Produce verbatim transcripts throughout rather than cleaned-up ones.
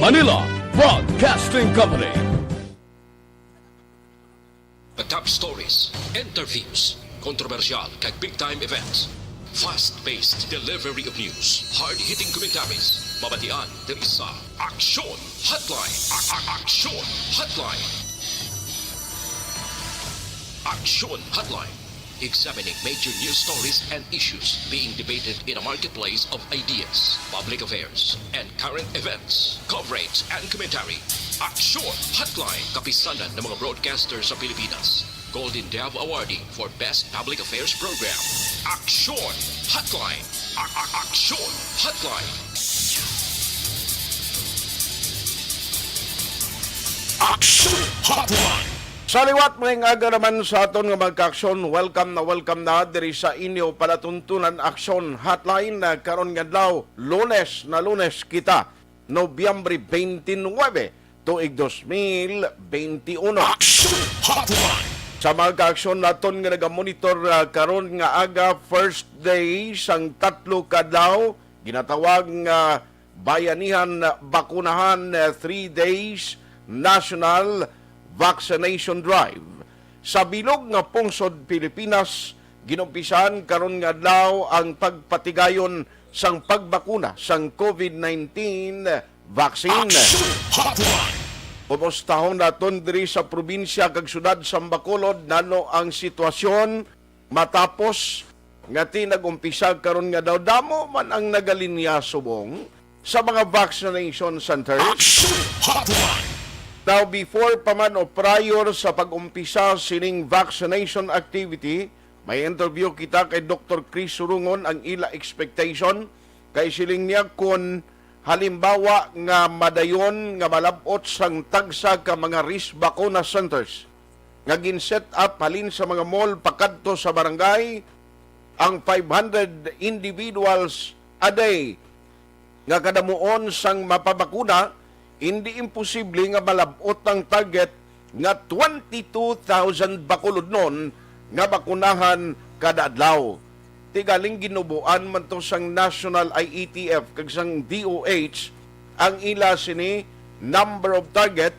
Manila Broadcasting Company. The top stories, interviews, kontrobersyal kag big time events. Fast-paced delivery of news, hard-hitting commentaries. Mabatian diri sa Aksyon Hotline. A- a- Aksyon Hotline. Aksyon Hotline. Examining major news stories and issues being debated in a marketplace of ideas, public affairs, and current events. Coverage and commentary. Aksyon Hotline. Kapisanan ng mga broadcaster sa Pilipinas. Golden Dove Awardee for Best Public Affairs Program. Aksyon Hotline. A- a- Aksyon Hotline. Aksyon Hotline. Sa liwat, maayong aga naman sa aton nga mga kaaksyon. Welcome na welcome na diri sa inyo palatuntunan, Aksyon Hotline, na karon nga adlaw, Lunes na Lunes kita, Nobyembre twenty-nine, tuig dos mil benti uno. Aksyon Hotline. Sa mga kaaksyon naton nga nagamonitor, ah, karon nga aga, first day sang tatlo ka adlaw, ginatawag nga Bayanihan Bakunahan, ah, three days national vaccination drive. Sa bilog nga pungsod Pilipinas, ginumpisahan karon nga adlaw ang pagpatigayon sang pagbakuna sang COVID nineteen vaccine. Action Hotline. Pumustahon naton diri sa probinsya kag syudad sa Bacolod nano ang sitwasyon matapos nga ti nag-umpisa karon nga daw damo man ang nagalinya subong sa mga vaccination centers. Action Hotline. Now, before pa man o prior sa pag-umpisa sining vaccination activity, may interview kita kay Doktor Chris Surungon, ang ila expectation kay siling niya, kun halimbawa nga madayon nga malab-ot sang tagsa ka mga risk bakuna centers nga gin-set up halin sa mga mall pakadto sa barangay ang five hundred individuals a day nga kadamuon sang mapabakuna, hindi imposible nga malab-ot ang target nga twenty-two thousand Bacolodnon nga bakunahan kada adlaw. Ti galing ginubuan man to sang National I E T F kag sang D O H ang ila sini number of target.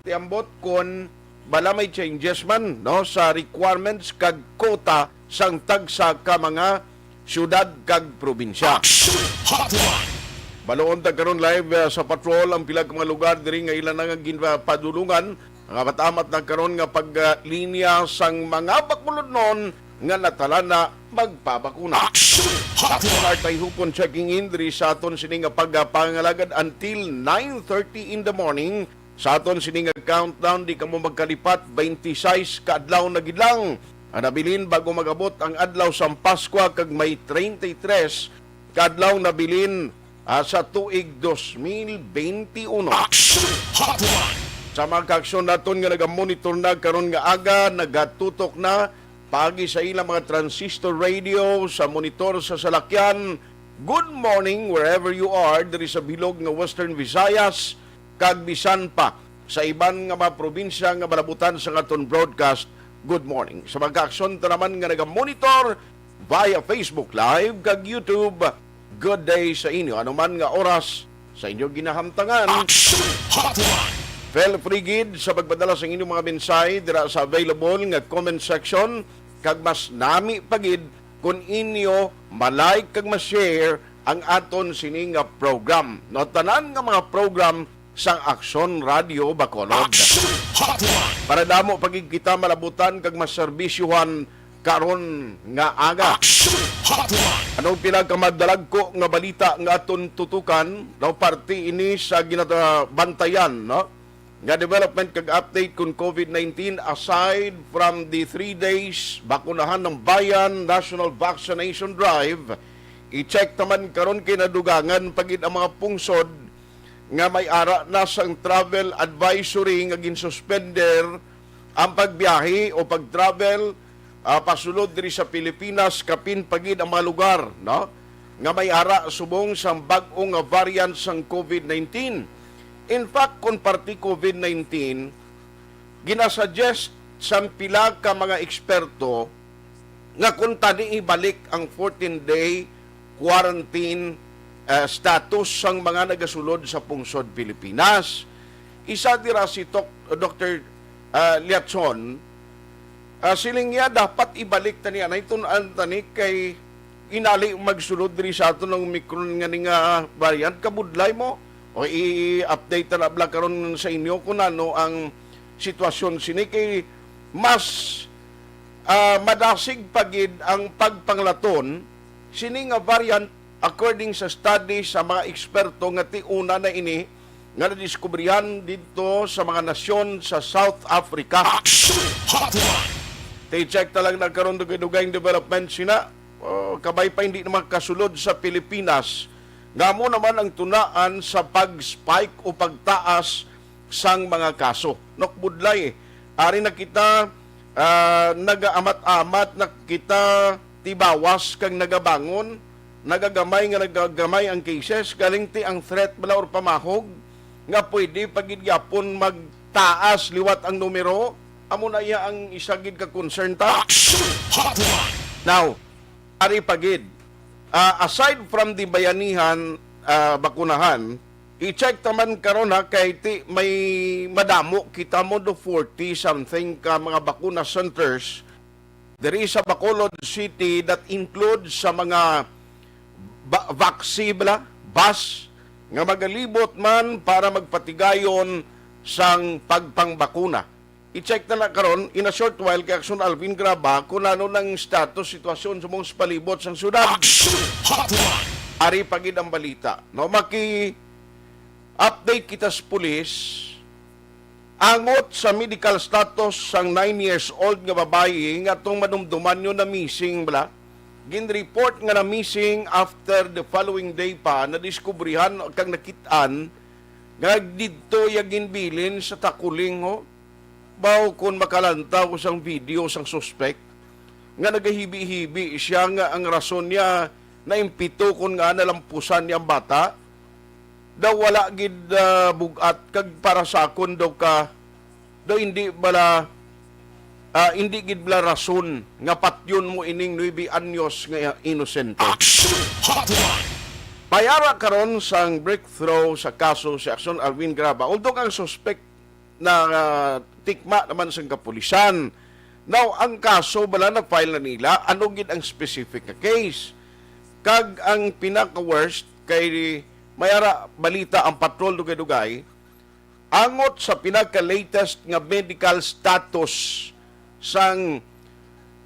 Ti ambot kon bala may changes man, no, sa requirements kag quota sang tagsa ka mga siyudad kag probinsya. Action Hotline. Baluon ta karon live, uh, sa patrol ang pila ka mga lugar diri nga ila na nga ginpadulungan ang amat-amat na karon nga paglinya sang mga Bacolodnon nga natala na magpabakuna. Action Hotline. Artay Hupon checking in diri sa aton sini nga pagpangalagad until nine thirty in the morning. Sa aton sini nga countdown, di kamo magkalipat, twenty-six ka adlaw na gid lang ang nabilin bago mag-abot ang adlaw sang Paskwa, kag may treinta y tres ka adlaw nabilin, ah, sa tuig dos mil benti uno. Action Hotline. Sa mga kaaksyon naton nga nagamonitor na karon nga aga, nagatutok na paagi sa ilang mga transistor radio, sa monitor sa salakyan. Good morning wherever you are, diri sa bilog nga Western Visayas, kag bisan pa sa iban nga mga probinsya nga malabutan sa aton broadcast. Good morning sa mga kaaksyon ta naman nga nagamonitor via Facebook Live kag YouTube. Good day sa inyo, anuman nga oras sa inyo ginahamtangan. Action Hotline. Feel free gid sa pagpadala sa inyong mga mensahe dira sa available nga comment section, kag mas nami pa gid kung inyo ma-like kag ma-share ang aton sini nga program. No, tanan nga mga program sang Aksyon Radio Bacolod. Action Hotline. Para damo pa gid kita malabutan kag maserbisyuhan karon nga aga. Action Hotline. Ano ang pila ka madalagko nga balita nga aton tutukan? Daw parte ini sa ginatabantayan, no, nga development kag update kun COVID nineteen, aside from the three days Bakunahan ng Bayan National Vaccination Drive, i-check naman karon kay nadugangan pa gid ang mga pungsod nga may ara na sang travel advisory nga ginsuspender ang pagbiyahe o pag-travel, ah, pasulod diri sa Pilipinas, kapin pa gid ang mga lugar, no, nga may ara subong sang bag-o nga variant sang COVID nineteen. In fact, kon parte COVID nineteen, ginasuggest sang pila ka mga eksperto nga kung tani ibalik ang fourteen-day quarantine ah, status sang mga nagasulod sa pungsod Pilipinas. Isa dira si Tok-, Doktor, ah, Liatson, ah, siling niya dapat ibalik tani anay tun-an tani kay inali magsulod diri sa aton ang Omicron nga ni nga variant. Kabudlay mo? O i-update na bala karon sa inyo kung ano ang sitwasyon sini kay mas, ah, madasig pa gid ang pagpanglaton sini nga variant, according sa study sa mga eksperto nga tiuna na ini nga nadiskubrihan didto sa mga nasyon sa South Africa. Action Hotline! Ti check ta lang na karon dugay-dugay ang development sina. Oh, kabay pa hindi na makasulod sa Pilipinas. Nga mo naman ang tunaan sa pag-spike o pagtaas sang mga kaso. Nok budlay, ari na kita, ah, nagaamat-amat na kita tibawas kag nagabangon, nagagamay nga nagagamay ang cases, galing ti ang threat bala or pamahog nga pwede pa gid gyapon magtaas liwat ang numero, amo na iya ang isa gid ka concern ta. Action Hotline! Now, ari pa gid, ah, aside from the Bayanihan, ah, bakunahan, i-check ta man karon ha, kay ti may madamo kita mo do forty something ka mga bakuna centers diri sa Bacolod City that includes sa mga ba-, vaccine bala, bus nga magalibot man para magpatigayon sang pagpangbakuna. I-check na na karon in a short while kay Action Alvin Graba kung ano nang status sitwasyon sa mga palibot sang syudad. Action Hotline! Ari pa gid ang balita. No, maki-update kita sa pulis. Angot sa medical status sang nine years old nga babayi nga atong madumduman nyo na missing bala, ginreport nga na missing after the following day pa nadiskubrihan kag nakit-an nga didto iya ginbilin sa Takuling, ho. Baw kon makalantaw ko sang video sang suspek nga nagahibi-hibi siya nga ang rason niya naimpito kon nga nalampusan niya ang bata, daw wala gid, ah, bug-at kag para sa akon daw ka daw hindi bala, ah, hindi gid bala rason nga patyon mo ining nuebe anyos nga inosente. Action Hotline! Mayara karon sang breakthrough sa kaso si Action Alvin Graba. Although ang suspect na, ah, tikma naman sang kapulisan. Now, ang kaso bala na-file na nila, ano gid ang specific nga case? Kag ang pinaka-worst kay mayara balita ang patrol dugay-dugay, angot sa pinaka-latest nga medical status sang,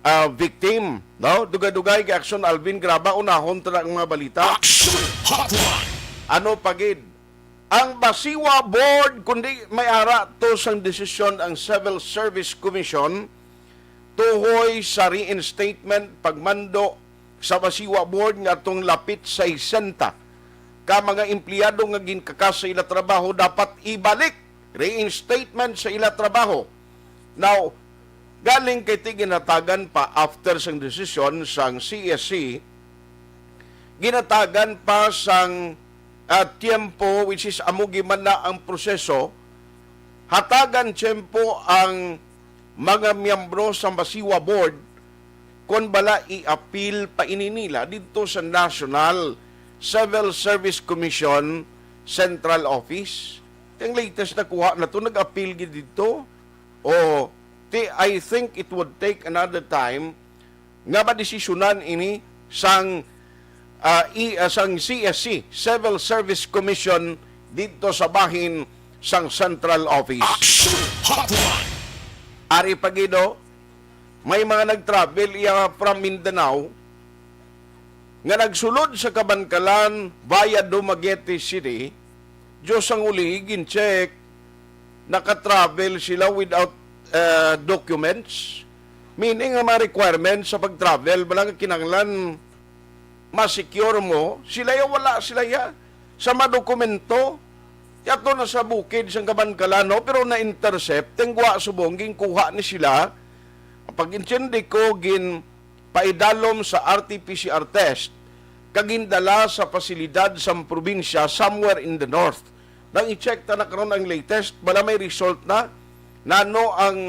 ah, victim, no? Dugay-dugay kay Action Alvin Graba, unahon ta na ang mga balita. Action Hotline! Ano pa gid? Ang Basiwa Board, kundi may ara to sang desisyon ang Civil Service Commission tuhoy sa reinstatement pagmando sa Basiwa Board nga atong lapit sesenta ka mga empleyado nga ginkakas sa ila trabaho dapat ibalik, reinstatement sa ila trabaho. Now, galing kay ti ginhatagan pa after sang desisyon sang C S C, ginhatagan pa sang, ah, tiempo, which is amo gid man na ang proseso, hatagan tiempo ang mga miyembro sa Basiwa Board kon bala i-appeal pa ini nila didto sa National Civil Service Commission Central Office. Ang latest nakuha na to, nag-appeal gid didto. O, ti-, I think it would take another time nga madesisyonan ini sang, ah, i-, ah, sang C S C, Civil Service Commission, didto sa bahin sang Central Office. Action Hotline! Ari pa gid, oh, may mga nag-travel iya from Mindanao nga nagsulod sa Kabankalan via Dumaguete City, Diyos ang uli, gin-check, naka-travel sila without, uh, documents. Meaning, ang mga requirements sa pag-travel, wala nga kinahanglan ma-secure mo, sila ya wala sila ya. Sa madokumento, yato na sa bukid sang Kabankalan, no? Pero na-intercept, tengwa subong, ginkuha ni sila. Ang pag-intindi ko, gin paidalom sa R T P C R test kag gindala sa pasilidad sang probinsya somewhere in the north. Nang i-check ta na karon ang latest, bala may result na. Nano ang,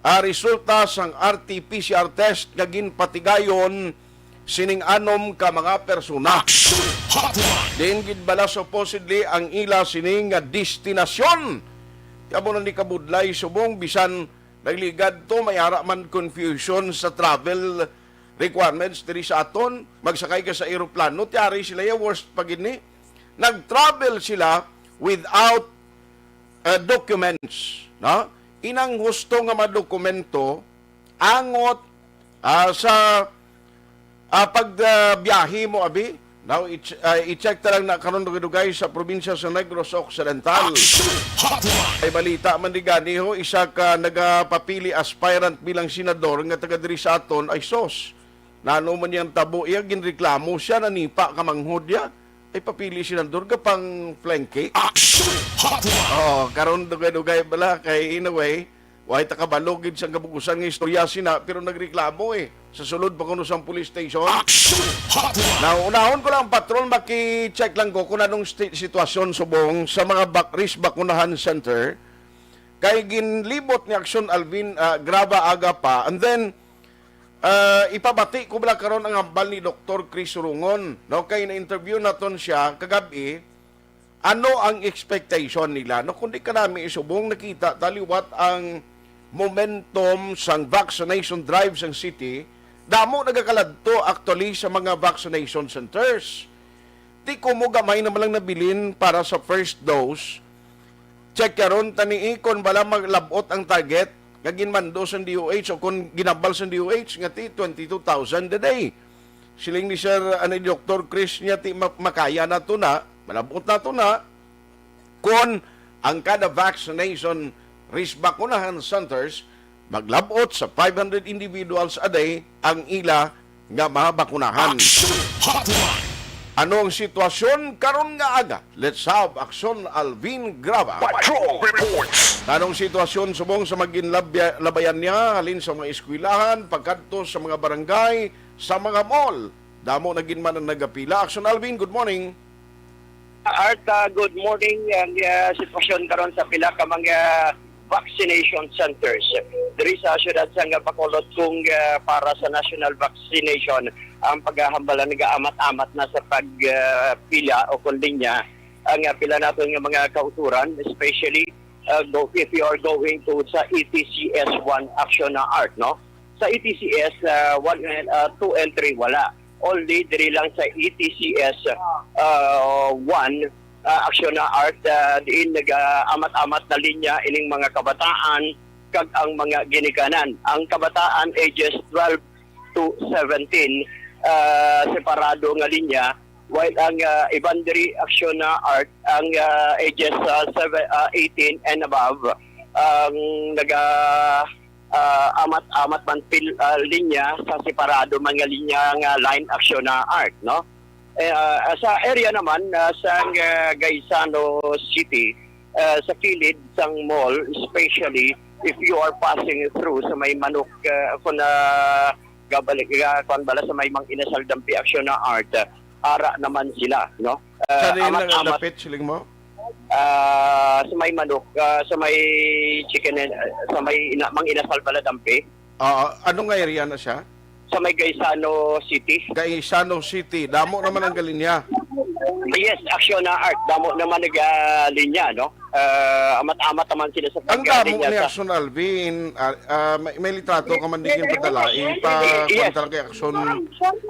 ah, resulta sang R T P C R test nga ginpatigayon sining anom ka mga persona. Action Hotline! Diin gid bala supposedly ang ila sini nga destinasyon. Kaya mo na ni kabudlay subong bisan nagligad to, may ara man confusion sa travel requirements diri sa aton. Magsakay ka sa eroplano, tiyari sila ya, worst pa gid ni. Nag-travel sila without uh, documents, no? Inang husto nga mga dokumento angot ah, sa ah, pag ah, biyahe mo, abi. Now, i- ah, i-check ta lang na karon dugay-dugay sa probinsya sa Negros Occidental. Action Hotline! Ay balita man di gani ho, isa ka nagapapili aspirant bilang senador nga taga diri sa aton ay sos. Nano man yang tabo iya, ginreklamo siya, nanipa ka manghod ya. Ay papili senador ka pang flying cake. Action Hotline! Oh, karon dugay-dugay bala kay in a way, way ta kabalo gid sang kabukusan nga istorya sina, pero nagreklamo eh. Sa sulod pa kuno sang police station. Action Hotline! Now, unahon ko lang, Patrol, maki-check lang ko kung anong sti- sitwasyon subong sa mga bak risk bakunahan center. Kay ginlibot ni Action Alvin ah, Graba aga pa. And then, ah, ipabati ko bala karon ang hambal ni Doktor Chris Rungon. No? Kay na-interview naton siya kagabi. Ano ang expectation nila? No, kundi kanami isubong nakita ta liwat ang momentum sang vaccination drive sang city, damo nagakaladto actually sa mga vaccination centers. Di ko mo gamay na malang nabilin para sa first dose. Check karon tani kon bala maglabot ang target nga ginmando sang D O H o kon ginambal sang D O H nga ti twenty-two thousand a day. Siling ni Sir, ano, ni Doktor Chris niya, ti ma- makaya na to na, malabot na to na, kung ang kada vaccination risk bakunahan centers maglabot sa five hundred individuals a day ang ila nga mabakunahan. Action Hotline! Ano ang sitwasyon karon nga aga? Let's have Action Alvin Graba. Patrol Reports! Anong sitwasyon subong sa magin labya- labayan niya halin sa mga eskwelahan, pagkadto sa mga barangay, sa mga mall? Damo na gid man ang nagapila. Action Alvin, good morning. Art, ah, good morning. Ang ah, sitwasyon karon sa pila ka mga vaccination centers diri sa siyudad sang Bacolod, kung ah, para sa national vaccination, ang paghahambalan nagaamat-amat na sa pagpila o kon linya ang ah, pila naton nga mga kauturan, especially ah, go, if you are going to sa E T C S one, Action na Art, no? Sa E T C S ah, one and ah, two and three, wala. Only diri lang sa E T C S ah, one, ah, Action na Art, ah, diin nag-amat-amat na linya ining mga kabataan kag ang mga ginikanan. Ang kabataan ages twelve to seventeen, ah, separado nga linya, while ang ah, iban diri Action na Art, ang ah, ages ah, seven, ah, eighteen and above, ang naga ah, amat-amat man pil, ah, linya sa separado man nga linya nga line Action na Art, no? Eh, ah, sa area naman ah, sa ah, Gaisano City, ah, sa kilid sang mall, especially if you are passing through sa may Manok, ah, kung na gabalik, ah, kwan bala sa may Mang Inasal Dampi Action na Art, ah, ara naman sila, no? Ah, Sa diin amat-amat nagdapit, siling mo? Ah, sa may Manok, ah, sa may chicken and, ah, sa may ina, Mang Inasal pala Dampi. Ah, anong area na siya? Sa may Gaisano City. Gaisano City. Damo naman ang galinya. Yes, Action na Art. Damo naman nag ah, linya, no? Ah, amat-amat naman sila sa Ang damo pagkalinya ni sa Action Alvin. Ah, ah, may, may litrato ka man di ginpadala. Ipa Yes. Kuwan talaga kay Action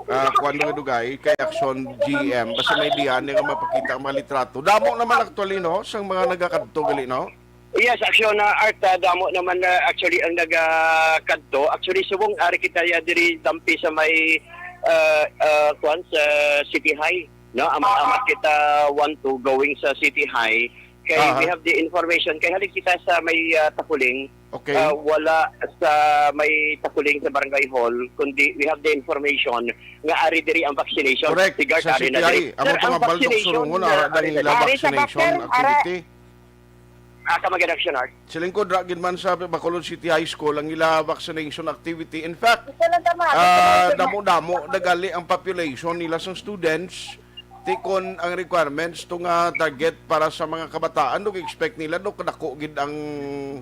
ah, kuwan dugay-dugay, kay Action G M. Basta may diyan nga mapakita ang mga litrato. Damo naman actually, no? Sang mga nagakadto gali, no? Yes, Action na Art, ah, damo naman na actually ang nagakadto. Actually, subong ari kita ya diri dampi sa may ah, ah, kuwan sa City High, no? Amat-amat kita one to going sa City High. Kay Aha. we have the information kay halik kita sa may ah, Takuling. Okay. Ah, wala sa may Takuling sa Barangay Hall, kundi we have the information nga ari diri ang vaccination. Correct. Regard Sa ari na C P I, diri. Amo Sir, ang pangabal, Doc vaccination Surungon, na ara ari dang na ila diri. Ari sa vaccination Doctor, ara- activity. Ah, sa Maganaction Art. Siling ko, dra gid man sa Bacolod City High School ang ila vaccination activity. In fact, Ito lang tama, ah, ito lang tama. damo-damo nagali ang population nila sa students. Tikon ang requirements to nga target para sa mga kabataan, do expect nila do kadako gid ang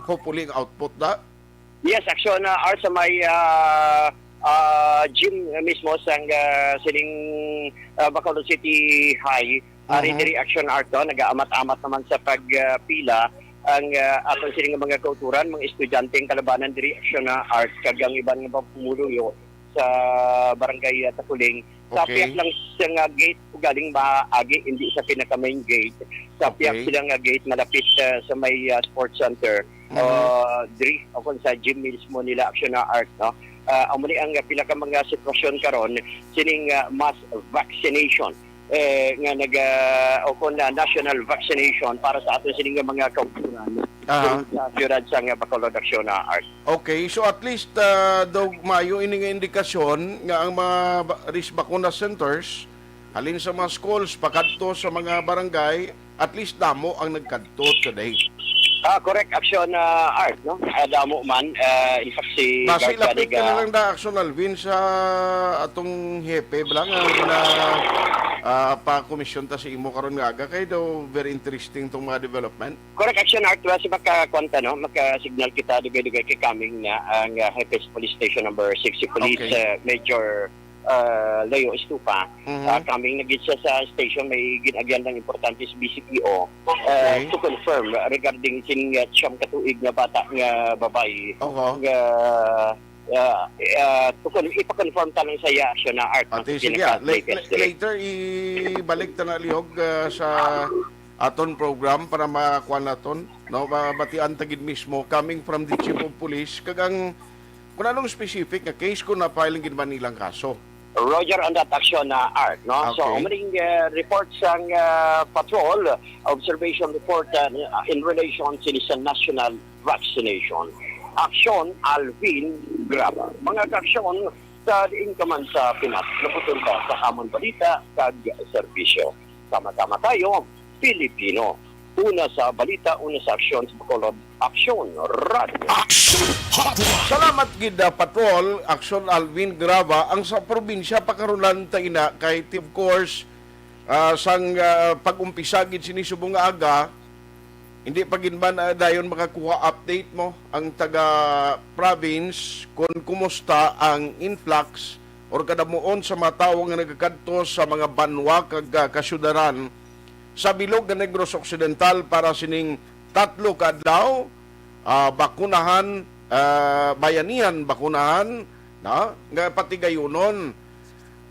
hopefully ang output da? Yes, Action na Art, sa may ah, ah, gym mismo sang, ah, sining, ah, Bacolod City High. Ari Mhm. diri Action Art, no? Nagaamat-amat naman sa pagpila ang, ah, aton sining mga kauturan, mga estudyante ang kalabanan diri Action Art, kag ang iban nga mga pumuluyo sa Barangay, ah, Taculing. Sa Okay. pihak lang sa nga gate, ugaling maagi, hindi sa pinaka main gate. Sa pihak Okay. sila nga gate, malapit, ah, sa may, ah, sports center. Mhm. Ah, diri, o kung sa gym mismo nila, Action Art, no? Ah, amo ni ang, ah, pila ka mga sitwasyon karon, sining, ah, mass vaccination, eh, nga nag, ah, o kung, ah, national vaccination para sa aton sining nga mga kauturan Aha. diri sa siyudad sa nga Bacolod, Action Art. Okay, so at least, ah, daw maayo ini nga indikasyon nga ang mga ba-, risk bakuna centers, halin sa mga schools, pakadto sa mga barangay, at least damo ang nagkadto today. Ah, correct, Action, ah, Art, no? Ah, damo man, ah, in fact, si Base Guard lapit Cadiga ka na lang da, Action Alvin, sa atong hepe, bala nga na, ah, pa-komisyon ta sa imo karon nga aga, kay daw very interesting tong mga development. Correct, Action Art, base makakwanta, no? Maka-signal kita, dugay-dugay kay coming na ang, ah, Hepe sa Police Station number six, si Police, Okay. ah, Major, ah, Leo Estupa. Mhm. Ah, coming na gid siya sa station, may gin-agyan ng importante sa B C P O, ah, Okay. to confirm regarding sin, ah, siyam ka tuig nga bata nga babayi Oho. nga, ah, ah, to con-, ipa-confirm ta lang sa iya, Action Art, Ate, ang sige, ah, pinaka-latest late-, la-, diri. later, ibalik ta na lihog, ah, sa aton program para makuha naton, no? Mabatian ta gid mismo coming from the chief of police kag ang kung anong specific nga case kung na-file ang gid man nilang kaso. Roger, on that, Action, ah, Art, no? So, Okay. umaning, ah, report sang, ah, patrol, observation report, ah, in relation sini sa national vaccination. Action, Alvin Graba. Mga kaaksyon, sa diin ka man sa Pinas, naputon ka sa amon balita kag serbisyo. Sama-sama tayo, Pilipino. Una sa balita, una sa aksyon sa Bacolod, Aksyon Radio. Action Hotline. Salamat gid, ah, Patrol, Aksyon Alvin Graba, ang sa probinsya pakarulan ta ina kay, of course, ah, sang, ah, pag-umpisa gid sini subong nga aga, hindi pa gid man, ah, dayon makakuha update mo ang taga province kung kumusta ang influx or kadamuon sa mga tawo nga nagakadto sa mga banwa kag, ah, kasyudaran sa bilog nga Negros Occidental para sining tatlo ka adlaw, ah, bakunahan, ah, bayanihan, bakunahan, na, nga patigayunon.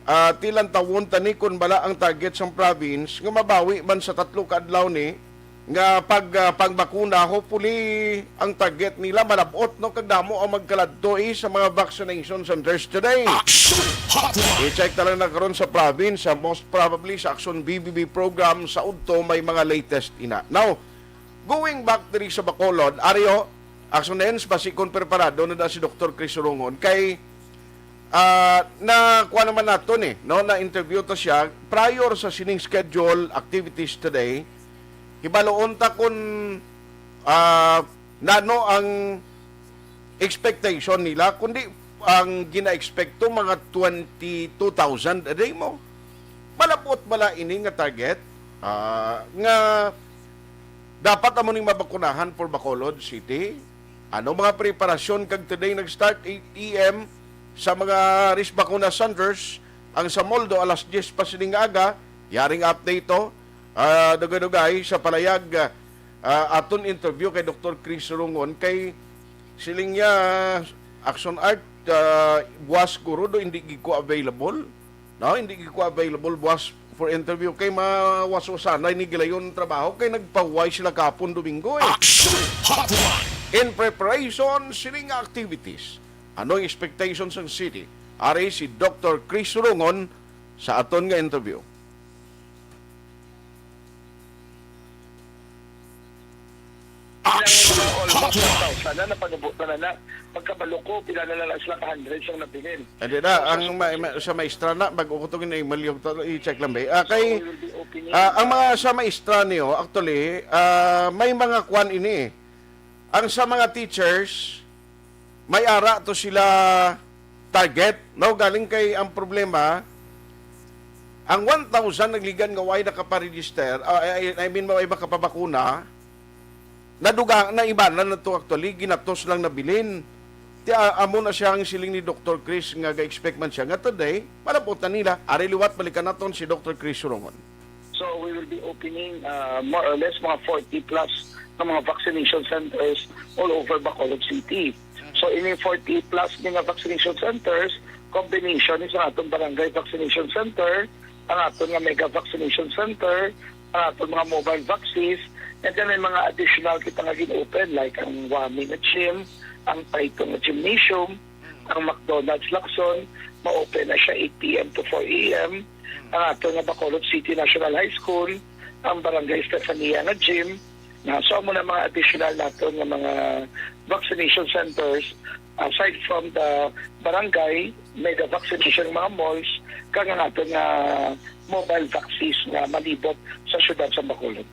Ah, tilantawon ta ni kon bala ang target sang province nga mabawi man sa tatlo ka adlaw ni nga pag, ah, pangbakuna. Hopefully, ang target nila malab-ot, no, kag damo ang magkaladto, eh, sa mga vaccination centers today. Action Hotline. I-check ta lang na karon sa province, ah, most probably sa Action B B B program sa udto may mga latest ina. Now, going back diri sa Bacolod, Ario, Action Ends, basi kon preparado na da si Doktor Chris Rungon kay, ah, na kuha naman nato ni, no, na interview to siya prior sa sining schedule activities today. Hibaluon ta kung, ah, nano ang expectation nila, kundi ang gina-expect to mga twenty-two thousand a day mo. Malabot bala ini nga target, ah, nga dapat amo ning mabakunahan for Bacolod City? Ano mga preparasyon kag today nag-start eight A M sa mga risk bakuna centers ang sa Moldo alas diyes pa sining nga aga? Yaring update to. Ah, dugay-dugay sa palayag, ah, aton interview kay Doktor Chris Rungon kay siling niya, Action Art, ah, buwas guro do hindi gid ko available. No, hindi gid ko available buwas for interview kay mawaswasanay ni gilayon trabaho kay nagpahuway sila kapon Domingo, eh. Action Hotline. In preparation sining activities, ano ang expectations sang city? Ari si Doktor Chris Rungon sa aton nga interview. Action Hotline. Sana napanubo na na. Pagkabalo ko, pila na lang sila ka hundred siyang nabilin. Hindi na, ang ma-, ma-, sa maestra na, bago ko itong email yung to, i-check lang ba? Ah, kay, So, we will be opening, ah, ang mga uh, sa maestra niyo, actually, ah, may mga kwan ini eh. Ang sa mga teachers, may ara to sila target, no? Galing kay ang problema, ang one thousand nagligan nga way nakaparegister, ah, I, I mean, way makapabakuna, naduga, naibanan na to actually, ginatos lang nabilin. Ti, ah, amo na siya ang siling ni Doktor Chris nga ga-expect man siya nga today, malabot na nila. Ari liwat, balikan naton si Doktor Chris Surongon. So, we will be opening, uh, more or less mga forty plus na mga vaccination centers all over Bacolod City. So, ini forty plus ni nga vaccination centers, combination ni sa atong barangay vaccination center, ang aton nga mega vaccination center, ang aton mga mobile vaccines, and then may mga additional kita nga gin-open, like ang Wami nga gym, ang Taytong nga gymnasium, ang McDonald's Lacson, ma-open na siya eight p m to four a m. Ang aton nga Bacolod City National High School, ang Barangay Estefania nga gym, na so amo na mga additional naton nga mga vaccination centers, aside from the barangay, may the vaccination mga malls, kag ang aton nga mobile vaccines nga malibot sa siyudad sa Bacolod.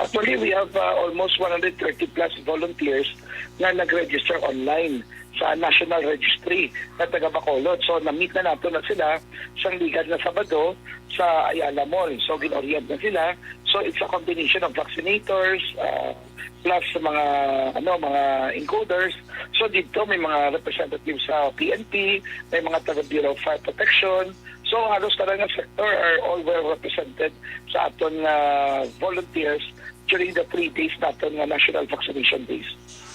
Actually, we have, uh, almost one hundred thirty plus volunteers nga nag-register online sa National Registry nga taga Bacolod. So, na-meet na nato na sila sang ligad nga Sabado sa Ayala Mall. So, gin-orient na sila. So, it's a combination of vaccinators, uh, plus sa mga, ano, mga encoders. So, dito may mga representatives sa P N P, may mga taga Bureau of Fire Protection. So, halos tanan nga sector are all well represented sa aton nga volunteers during the three days naton nga National Vaccination Days.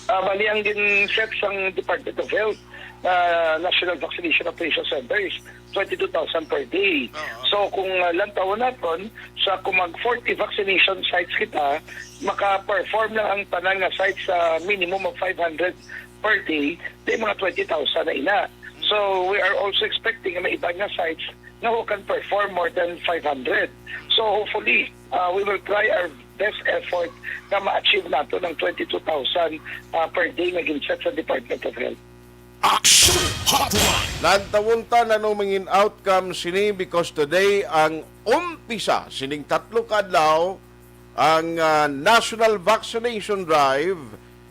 Ah, bali, ang gin-set sang Department of Health na National Vaccination Operation Center is twenty-two thousand per day. Oo. So, kung, ah, lantawon naton, sa kung mag forty vaccination sites kita, maka-perform lang ang tanan nga sites sa minimum of five hundred per day, di mga twenty thousand na ina. So, we are also expecting nga may iban nga sites nga who can perform more than five hundred. So, hopefully, uh, we will try our best effort na ma-achieve nato ng twenty-two thousand, uh, per day nga gin-set sa Department of Health. Action Hotline. Lantawon ta na nung mangin outcome sini, because today ang umpisa sining tatlo ka adlaw ang, ah, National Vaccination Drive.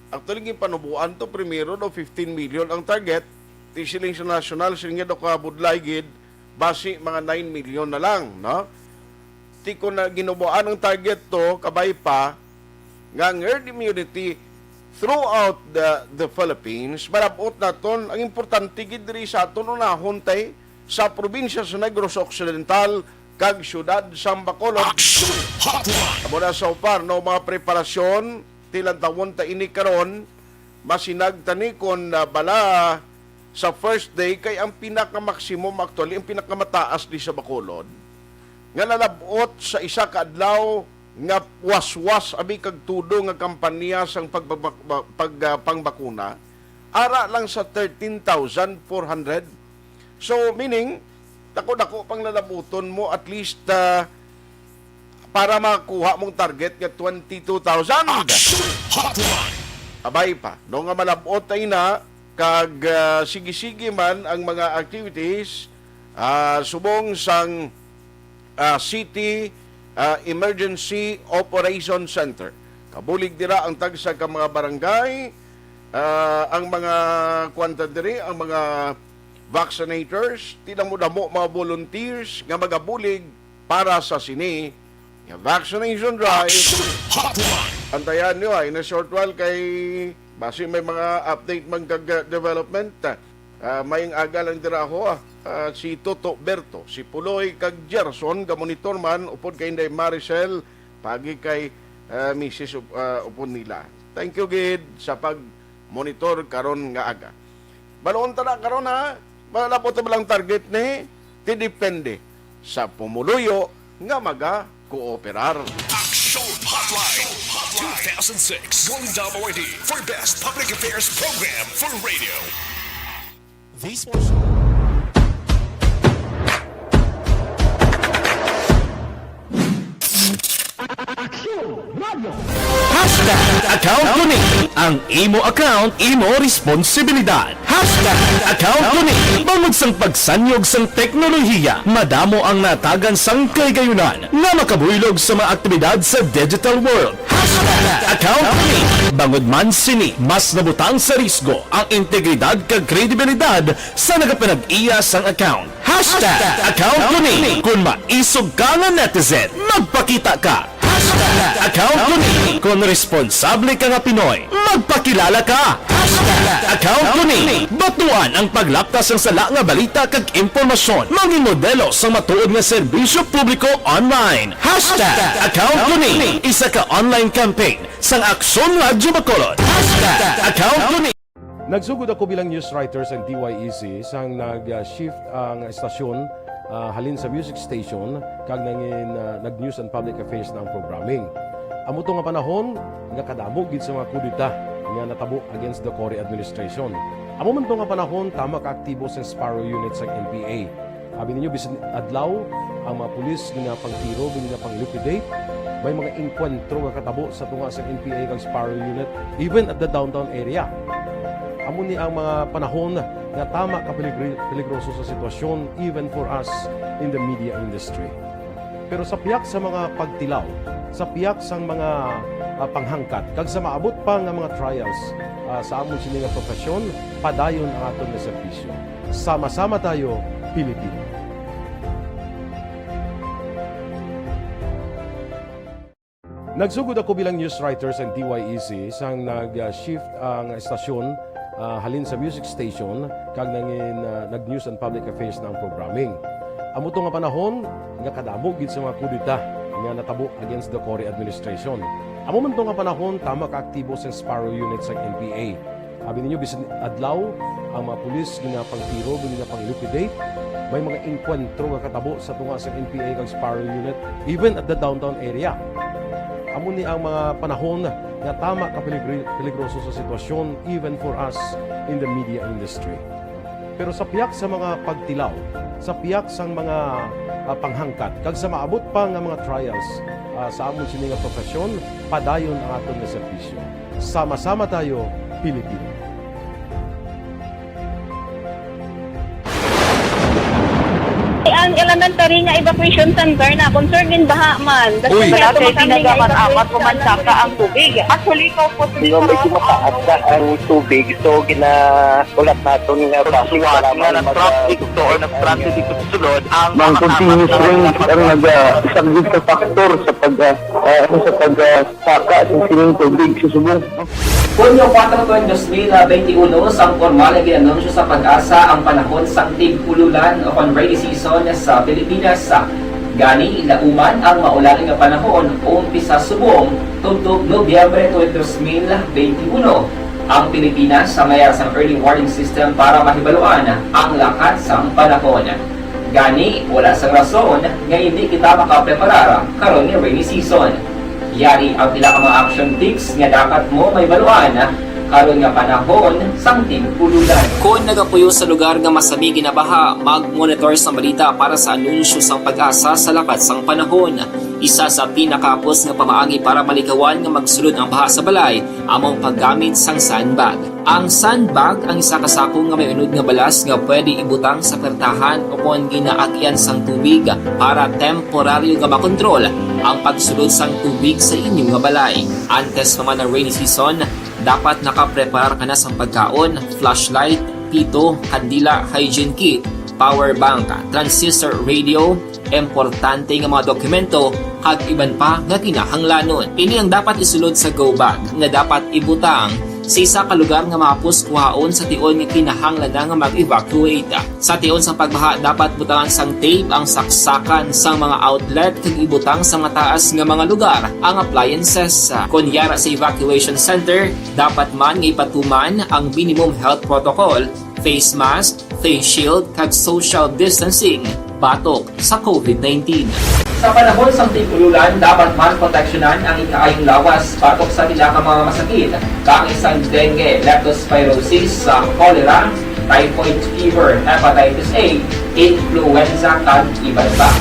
Actually, ginpanubuan to, primero daw fifteen million ang target. Ti siling sa national, siling nga daw kabudlay gid, basi mga nine million na lang, no? Ti kung na ginubuan ang target to, kabay pa, nga ang herd immunity throughout the, the Philippines, malabot naton, ang importante gid diri sa aton unahon tay sa probinsya sa Negros Occidental kag siyudad sang Bacolod. Action Hotline. Amo na so far, no, mga preparasyon, ti lantawon ta ini karon, masinag tani kon, ah, bala sa first day kay ang pinaka-maximum, actually, ang pinakamataas di sa Bacolod nga nalab-ot sa isa ka adlaw nga waswas abi kag tudo nga kampanya sang pag-, pag-, pag-, ah, pangbakuna, ara lang sa thirteen thousand four hundred. So, meaning, dako-dako pang lalabuton mo, at least, ah, para makuha mong target nga twenty-two thousand. Action Hotline. Abay pa, no, nga malab-ot ay na, kag, ah, sige-sige man ang mga activities, ah, subong sang, ah, City, ah, Emergency Operation Center. Kabulig dira ang tagsa ka mga barangay, ah, ang mga, kuwan ta diri, ang mga vaccinators, ti damo-damo mga volunteers nga magabulig para sa sini nga vaccination drive. Action Hotline. Antayan niyo ay na short while kay basi may mga update man kag, ah, development. Ah, mayong aga lang dira ho, ah. Ah, si Toto Berto, si Puloy kag Gerson, gamonitor man upod kay Inday Maricel, pagi kay, ah, Misis Up-, ah, upod nila. Thank you gid sa pag-monitor karon nga aga. Balon ta na karon, ha? Malabot ba lang target ni? Ti depende sa pumuluyo nga maga-kooperar. Action Hotline two thousand six, Golden Dome Awardee for Best Public Affairs Program for Radio. This was Aksyon Radio. Hashtag account ko ni. Ang imo account, imo responsibilidad. Hashtag account ko ni. Bangod sang pagsanyog sang teknolohiya, madamo ang natagan sang kahigayunan nga makabuylog sa mga aktibidad sa digital world. Hashtag account ko ni. Bangod man sini, mas nabutang sa risgo ang integridad kag kredibilidad sa nagapanag-iya sang account. Hashtag account ko ni. Kung maisog ka nga netizen, magpakita ka. Hashtag account ko ni. Kung responsable ka nga Pinoy, magpakilala ka. Hashtag Account ko ni. Batuan ang paglaptas sang sala nga balita kag impormasyon. Mangin modelo sang matuod nga serbisyo publiko online. Hashtag account ko ni. Isa ka online campaign sang Aksyon Radyo Bacolod. Hashtag account ko ni. Nagsugod ako bilang news writer sa D Y E C sang nag-shift ang estasyon, ah, halin sa music station kag nangin, ah, nag-news and public affairs na ang programming. Amo to nga panahon nga kadamo gid sa mga kudeta nga natabo against the Cory administration. Amo man to nga panahon, tama ka aktibo sa Sparrow Unit sa N P A. Abi ninyo, bisan adlaw, ang mga pulis ginapangtiro, ginapang-liquidate. May mga engkwentro nga katabo sa tunga sa N P A kag Sparrow Unit, even at the downtown area. Amo ni ang mga panahon nga tama ka peligri-, peligroso sa sitwasyon, even for us in the media industry. Pero sa pihak sa mga pagtilaw, sa pihak sang mga, ah, panghangkat, kag sa maabot pa nga mga trials, ah, sa amon sini nga profesyon, padayon ang aton nga serbisyo. Sama-sama tayo, Pilipino. Nagsugod ako bilang news writer sa D Y E C sang nag-shift ang estasyon, ah, halin sa music station kag nangin, ah, nag-news and public affairs na ang programming. Amo to nga panahon nga kadamo gid sa mga kudeta nga natabo against the Cory administration. Amo man to nga panahon, tama ka aktibo sa Sparrow Unit sa N P A. Abi ninyo, bisan adlaw, ang mga pulis ginapangtiro, ginapang-liquidate. May mga engkwentro nga katabo sa tunga sa N P A kag Sparrow Unit, even at the downtown area. Amo ni ang mga panahon nga tama ka peligri-, peligroso sa sitwasyon, even for us in the media industry. Pero sa pihak sa mga pagtilaw, sa pihak sang mga, ah, panghangkat, kag sa maabot pa nga mga trials, ah, sa amon sini nga profesyon, padayon ang aton nga serbisyo. Sama-sama tayo, Pilipino. Ang elementary nga evacuation center na concern gid baha man. Uy. Wala kay tinaga man amat human saka ang tubig. Actually, ikaw po, medyo mataas na ang tubig. So, gina-, ulat naton nga traffic, salamat nga mag-, nag-traffic to or nag-traffic dito sa sulod, ang mga continuous rain ang nag-, ah, isang big factor sa pag, ah, ah, ano, sa pag, ah, saka sa sining tubig sa subong. Hunyo kuwatro, dos mil benti uno, sang pormal nga gin-anunsyo sa PAGASA ang panahon sang tig-ululan o kon rainy season sa Pilipinas. Gani, lauman ang maulan nga panahon, umpisa subong tubtob Nobyembre twenty, dos mil benti uno. Ang Pilipinas may ara sang early warning system para mahibaluan ang lakat sang panahon. Gani, wala sang rason nga indi kita makapreparar karon nga rainy season. Yari ang pila ka mga action tips nga dapat mo mahibaluan karon nga panahon sang tig-ululan. Kon nagapuyo sa lugar nga masami ginabaha, mag-monitor sang balita para sa anunsyo sang PAGASA sa lakat sang panahon. Isa sa pinakahapos nga pamaagi para malikawan nga magsulod ang baha sa balay amo ang paggamit sang sandbag. Ang sandbag ang isa ka sako nga may unod nga balas nga pwede ibutang sa pertahan o kon ginaagyan sang tubig para temporaryo nga makontrol ang pagsulod sang tubig sa inyo nga balay. Antes pa man ang rainy season, dapat nakapreparar ka na sang pagkaon, flashlight, pito, kandila, hygiene kit, power bank, transistor radio, importante nga mga dokumento, kag iban pa nga kinahanglanon. Ini ang dapat isulod sa go bag nga dapat ibutang sa isa ka lugar nga mahapos kuhaon sa tion nga kinahanglan na nga mag-evacuate. Sa tion sang pagbaha, dapat butangan sang tape ang saksakan sang mga outlet kag ibutang sa mataas nga mga lugar ang appliances. Kon yara sa evacuation center, dapat man nga ipatuman ang minimum health protocol, face mask, face shield, kag social distancing batok sa COVID nineteen. Sa panahon sang tig-ululan, dapat man proteksyonan ang ikaayong lawas batok sa pila ka mga masakit, kaangay sang dengue, leptospirosis, sa cholera, typhoid fever, hepatitis A, influenza, kag iban pa.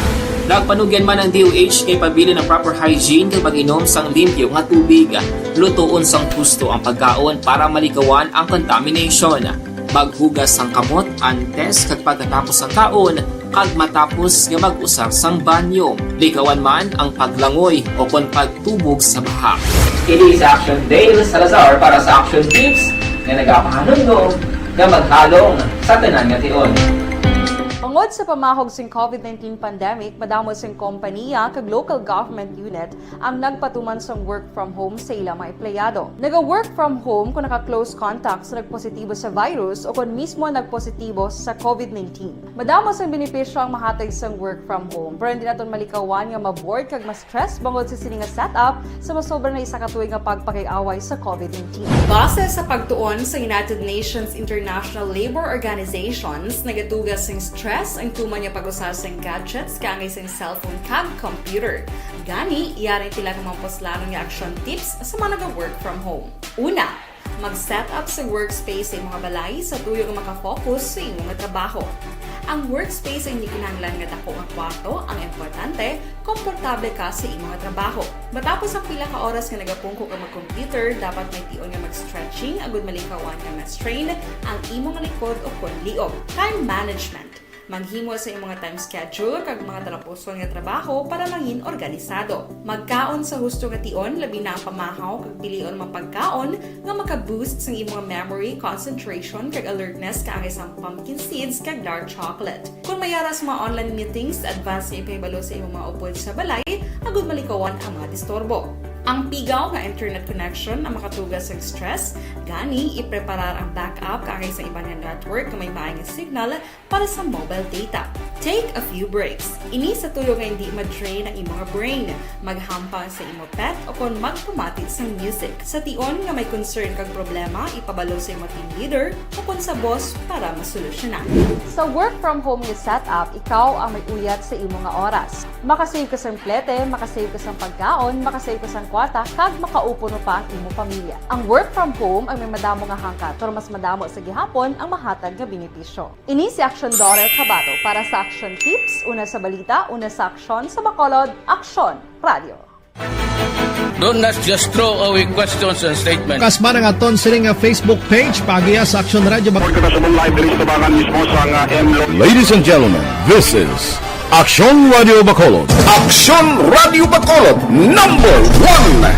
Nagpanugyan man ang D O H nga ipabilin ang proper hygiene kag pag-inom sang limpyo nga tubig. Lutoon sang husto ang pagkaon para malikawan ang contamination. Maghugas sang kamot antes kag pagkatapos sang kaon, kag matapos nga mag-usar sang banyo. Likawan man ang paglangoy o kon pagtubog sa baha. Ini si Action Dale Salazar para sa Action Tips nga nagapahanumdom nga maghalong sa tanan nga tion. Tungod sa pamahog sing COVID nineteen pandemic, madamo sing kompaniya kag local government unit ang nagpatuman sang work from home sa ila mga empleyado. Naga-work from home kung naka-close contact sa nagpositibo sa virus o kon mismo nagpositibo sa COVID nineteen. Madamo sang benepisyo ang mahatag sang work from home, pero hindi naton malikawan nga ma-bored kag ma-stress bangod sa sini nga setup sa masobra na isa ka tuig nga pagpakig-away sa COVID nineteen. Base sa pagtuon sa United Nations International Labour Organizations, nagatuga sing stress ang tuman nga pag-usa sing gadgets kaangay sing cellphone kag computer. Gani, yari ang pila ka mga puslanon nga action tips sa mga naga-work from home. Una, mag-set up sa workspace sa imong balay sa tuyo nga makafocus sa imong trabaho. Ang workspace ay hindi kinahanglan nga dako nga kwarto, ang importante, komportable ka sa imong trabaho. Matapos ang pila ka oras nga nagapungko ka mag-computer, dapat may tion nga mag-stretching agud malikawan nga ma-strain ang imong likod o kon liog. Time management. Maghimo sa imong time schedule kag mga talapuson nga trabaho para mangin organisado. Magkaon sa husto nga tion, labi na ang pamahaw kag pilion mga pagkaon nga maka-boost sang imong memory, concentration, kag alertness kaangay sang pumpkin seeds kag dark chocolate. Kon may ara sa mga online meetings, advance nga ipahibalo sa imong mga upod sa balay agud malikawan ang mga disturbo. Ang pigaw nga internet connection ang makatuga sang stress, gani ipreparar ang backup kaangay sa iban nga network nga may maay nga signal para sa mobile data. Take a few breaks. Ini sa tuyo nga hindi ma-drain ang imong brain. Maghampang sa imo pet o kon magpamati sang music. Sa tion nga may concern kag problema, ipabalo sa imo team leader o kon sa boss para masolusyonan. Sa work from home nga setup, ikaw ang may uyat sa imo nga oras. Makasave ka sang plete, makasave ka sang pagkaon, makasave ka sang kwarta, kag makaupo pa ang imo pamilya. Ang work from home ang may madamo nga hangkat, pero mas madamo sa gihapon ang mahatag nga benepisyo. Ini si Action Dorer Cabato para sa Action Tips, una sa balita, una sa aksyon, sa Bacolod, Aksyon Radio. Don't, let's just throw away questions and statements. Kasma nga aton sini nga Facebook page, paagiha sa Action Radio Bac- Report kita sa live diri sa tabangan mismo sa nga M L O. Ladies and gentlemen, this is Action Radio Bacolod. Action Radio Bacolod, number one.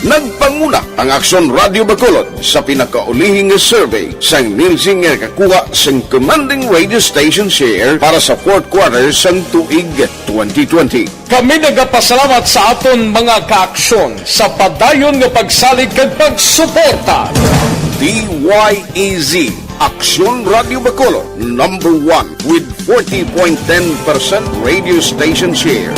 Nagpanguna ang Aksyon Radio Bacolod sa pinakaulihi nga survey sang Nielsen nga nakakuha sang commanding radio station share para sa fourth quarter sang tuig twenty twenty. Kami nagapasalamat sa aton mga kaaksyon sa padayon nga pagsalig kag pagsuporta. D Y E Z, Aksyon Radio Bacolod, number one with forty point ten percent radio station share.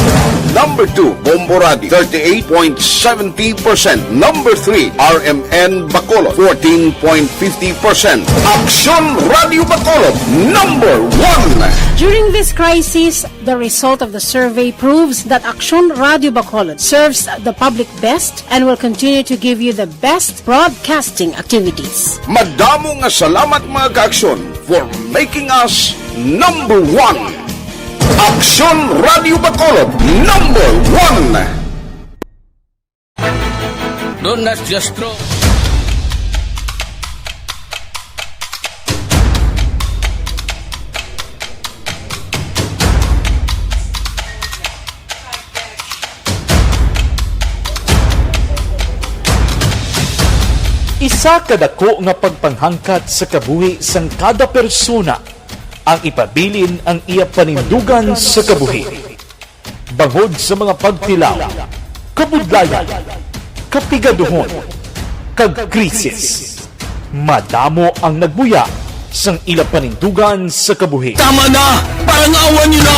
Number two, Bombo Radio, thirty-eight point seventy percent. Number three, R M N Bacolod, fourteen point fifty percent. Aksyon Radio Bacolod, number one. During this crisis, the result of the survey proves that Aksyon Radio Bacolod serves the public best and will continue to give you the best broadcasting activities. Madamo nga salamat, mga kaaksyon, for making us number one. Aksyon Radio Bacolod, number one. Don't, let's just throw. Isa ka dako nga pagpanghangkat sa kabuhi sang kada persona ang ipabilin ang iya panindugan sa kabuhi. Bangod sa mga pagtilaw, kabudlayan, kapigaduhon, kag krisis, madamo ang nagbuya sang ila panindugan sa kabuhi. Tama na! Parangawan niyo na!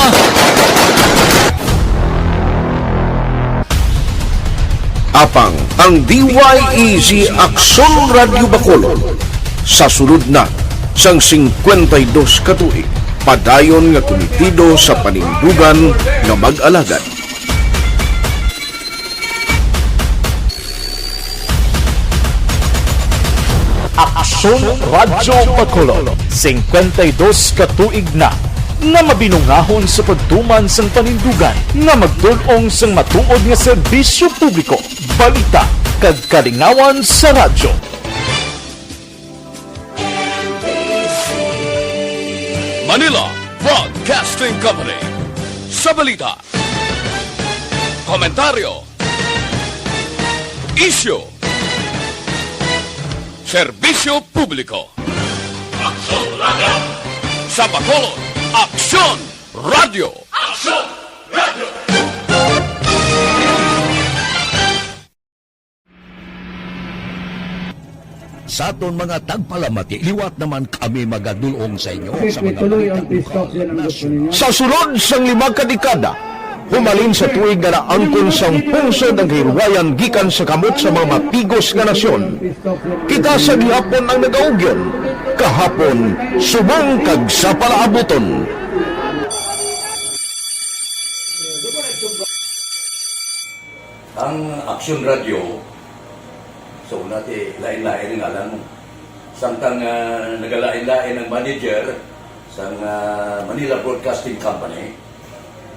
Apang ang D Y E Z Aksyon Radio Bacolod sa sulod na sang singkwenta y dos ka tuig, padayon nga kumitido sa panindugan nga mag-alagad. Aksyon Radyo Bacolod, singkwenta y dos ka tuig na nga mabinungahon sa pagtuman sang panindugan nga magdul-ong sang matuod nga serbisyo publiko, balita, kag kalingawan sa radyo. Manila Broadcasting Company. Sa balita, komentaryo, isyu, serbisyo publiko. Aksyon Radio. Sa Bacolod, Aksyon Radyo. Aksyon Radyo. Sa aton mga tagpalamati, liwat naman kami magadulong sa inyo sa mga balita. Sa sulod sang lima ka dekada, humalin sa tuig nga naangkon sang pungsod ang kahilwayan gikan sa kamot sa mga matigos nga nasyon. Kita sa gihapon ang nagaugyon, kahapon, subong kag sa palaabuton. Ang Aksyon Radyo, sa una, ti, lain-lain ang ngalan mo. Samtang, ah, nagalain-lain ang manager sang, ah, Manila Broadcasting Company,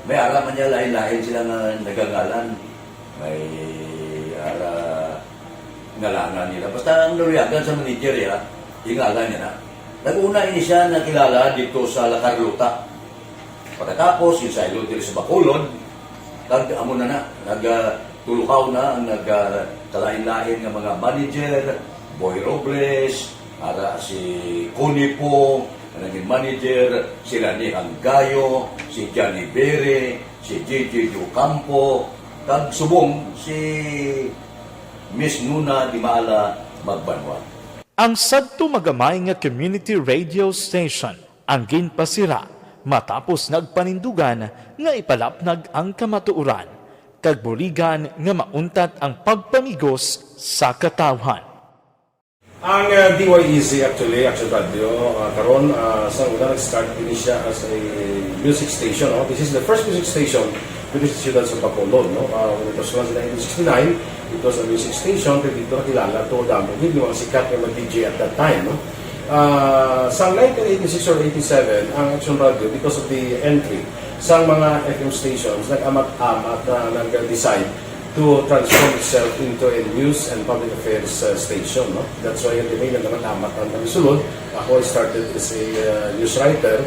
may ara man niya lain-lain sila nga nagangalan. May ara ngalanan nila. Basta ang naluyagan sa manager, ya, yung ngalan niya na. Nag-una ini siya nakilala dito sa La Carlota. Pagkatapos, yung saylo diri sa Bacolod, kag amo na na, nag, ah, tulukaw na ang nag, ah, kalain-lain nga mga manager, Boy Robles, ara si Connie Pong, ang naging manager, si Rani Anggayo, si Johnny Bere, si J J Ocampo, kag subong si Miss Nuna Dimala Magbanwa. Ang sadto magamay nga community radio station ang ginpasira matapos nagpanindugan nga ipalapnag ang kamatuoran kag buligan nga mauntat ang pagpamigos sa katawhan. Ang, uh, D Y E Z actually, Action Radio, uh, karon, uh, sa una nag-start din siya as a music station. No? This is the first music station dito sa siyudad sa Bacolod. No? Uh, when it was launched in nineteen sixty-nine, it was a music station, kaya dito nakilala to, damo gid yung mga sikat nga mag-D J at that time. No? Ah, sa nineteen eighty-six or eighty-seven, ang Action Radio, because of the entry sa mga F M stations, nag-amat-amat na nag-decide to transform itself into a news and public affairs, uh, station. No? That's why, di ba, nag-amat-amat ang kami sulod. Ako, I started as a, uh, news writer.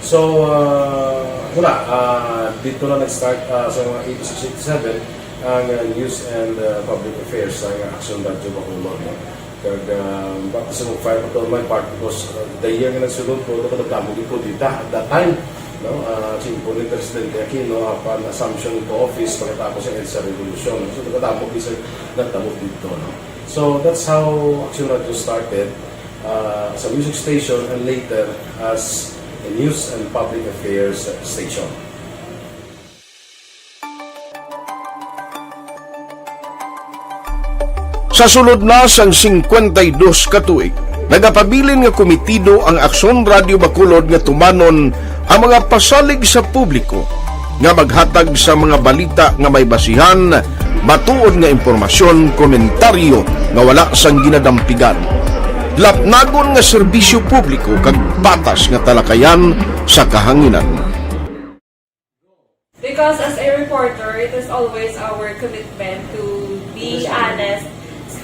So, uh, wala, uh, dito na nag-start, uh, sa mga eighty-six, eighty-seven, ang, uh, news and, uh, public affairs sa Action Radio Bacolod. No? Kag, ah, ba, kasi mag-fire pa to my part because, ah, the year nga nagsulod ko, ito ko nagdamo gid ko dita at that time, no? Ah, si Impo ni Presidente Aquino, upon assumption into office, pagkatapos ang EDSA Revolution. So, nagdamo gid sa nagdamo dito, no? So, that's how Action Radio started, ah, as a music station and later as a news and public affairs station. Sa sulod na sang singkwenta y dos ka tuig, nagapabilin nga komitido ang Aksyon Radio Bacolod nga tumanon ang mga pasalig sa publiko nga maghatag sa mga balita nga may basihan, matuod nga impormasyon, komentaryo nga wala sang ginadampigan, lapnagon nga serbisyo publiko kag patas nga talakayan sa kahanginan. Because as a reporter, it is always our commitment to be honest,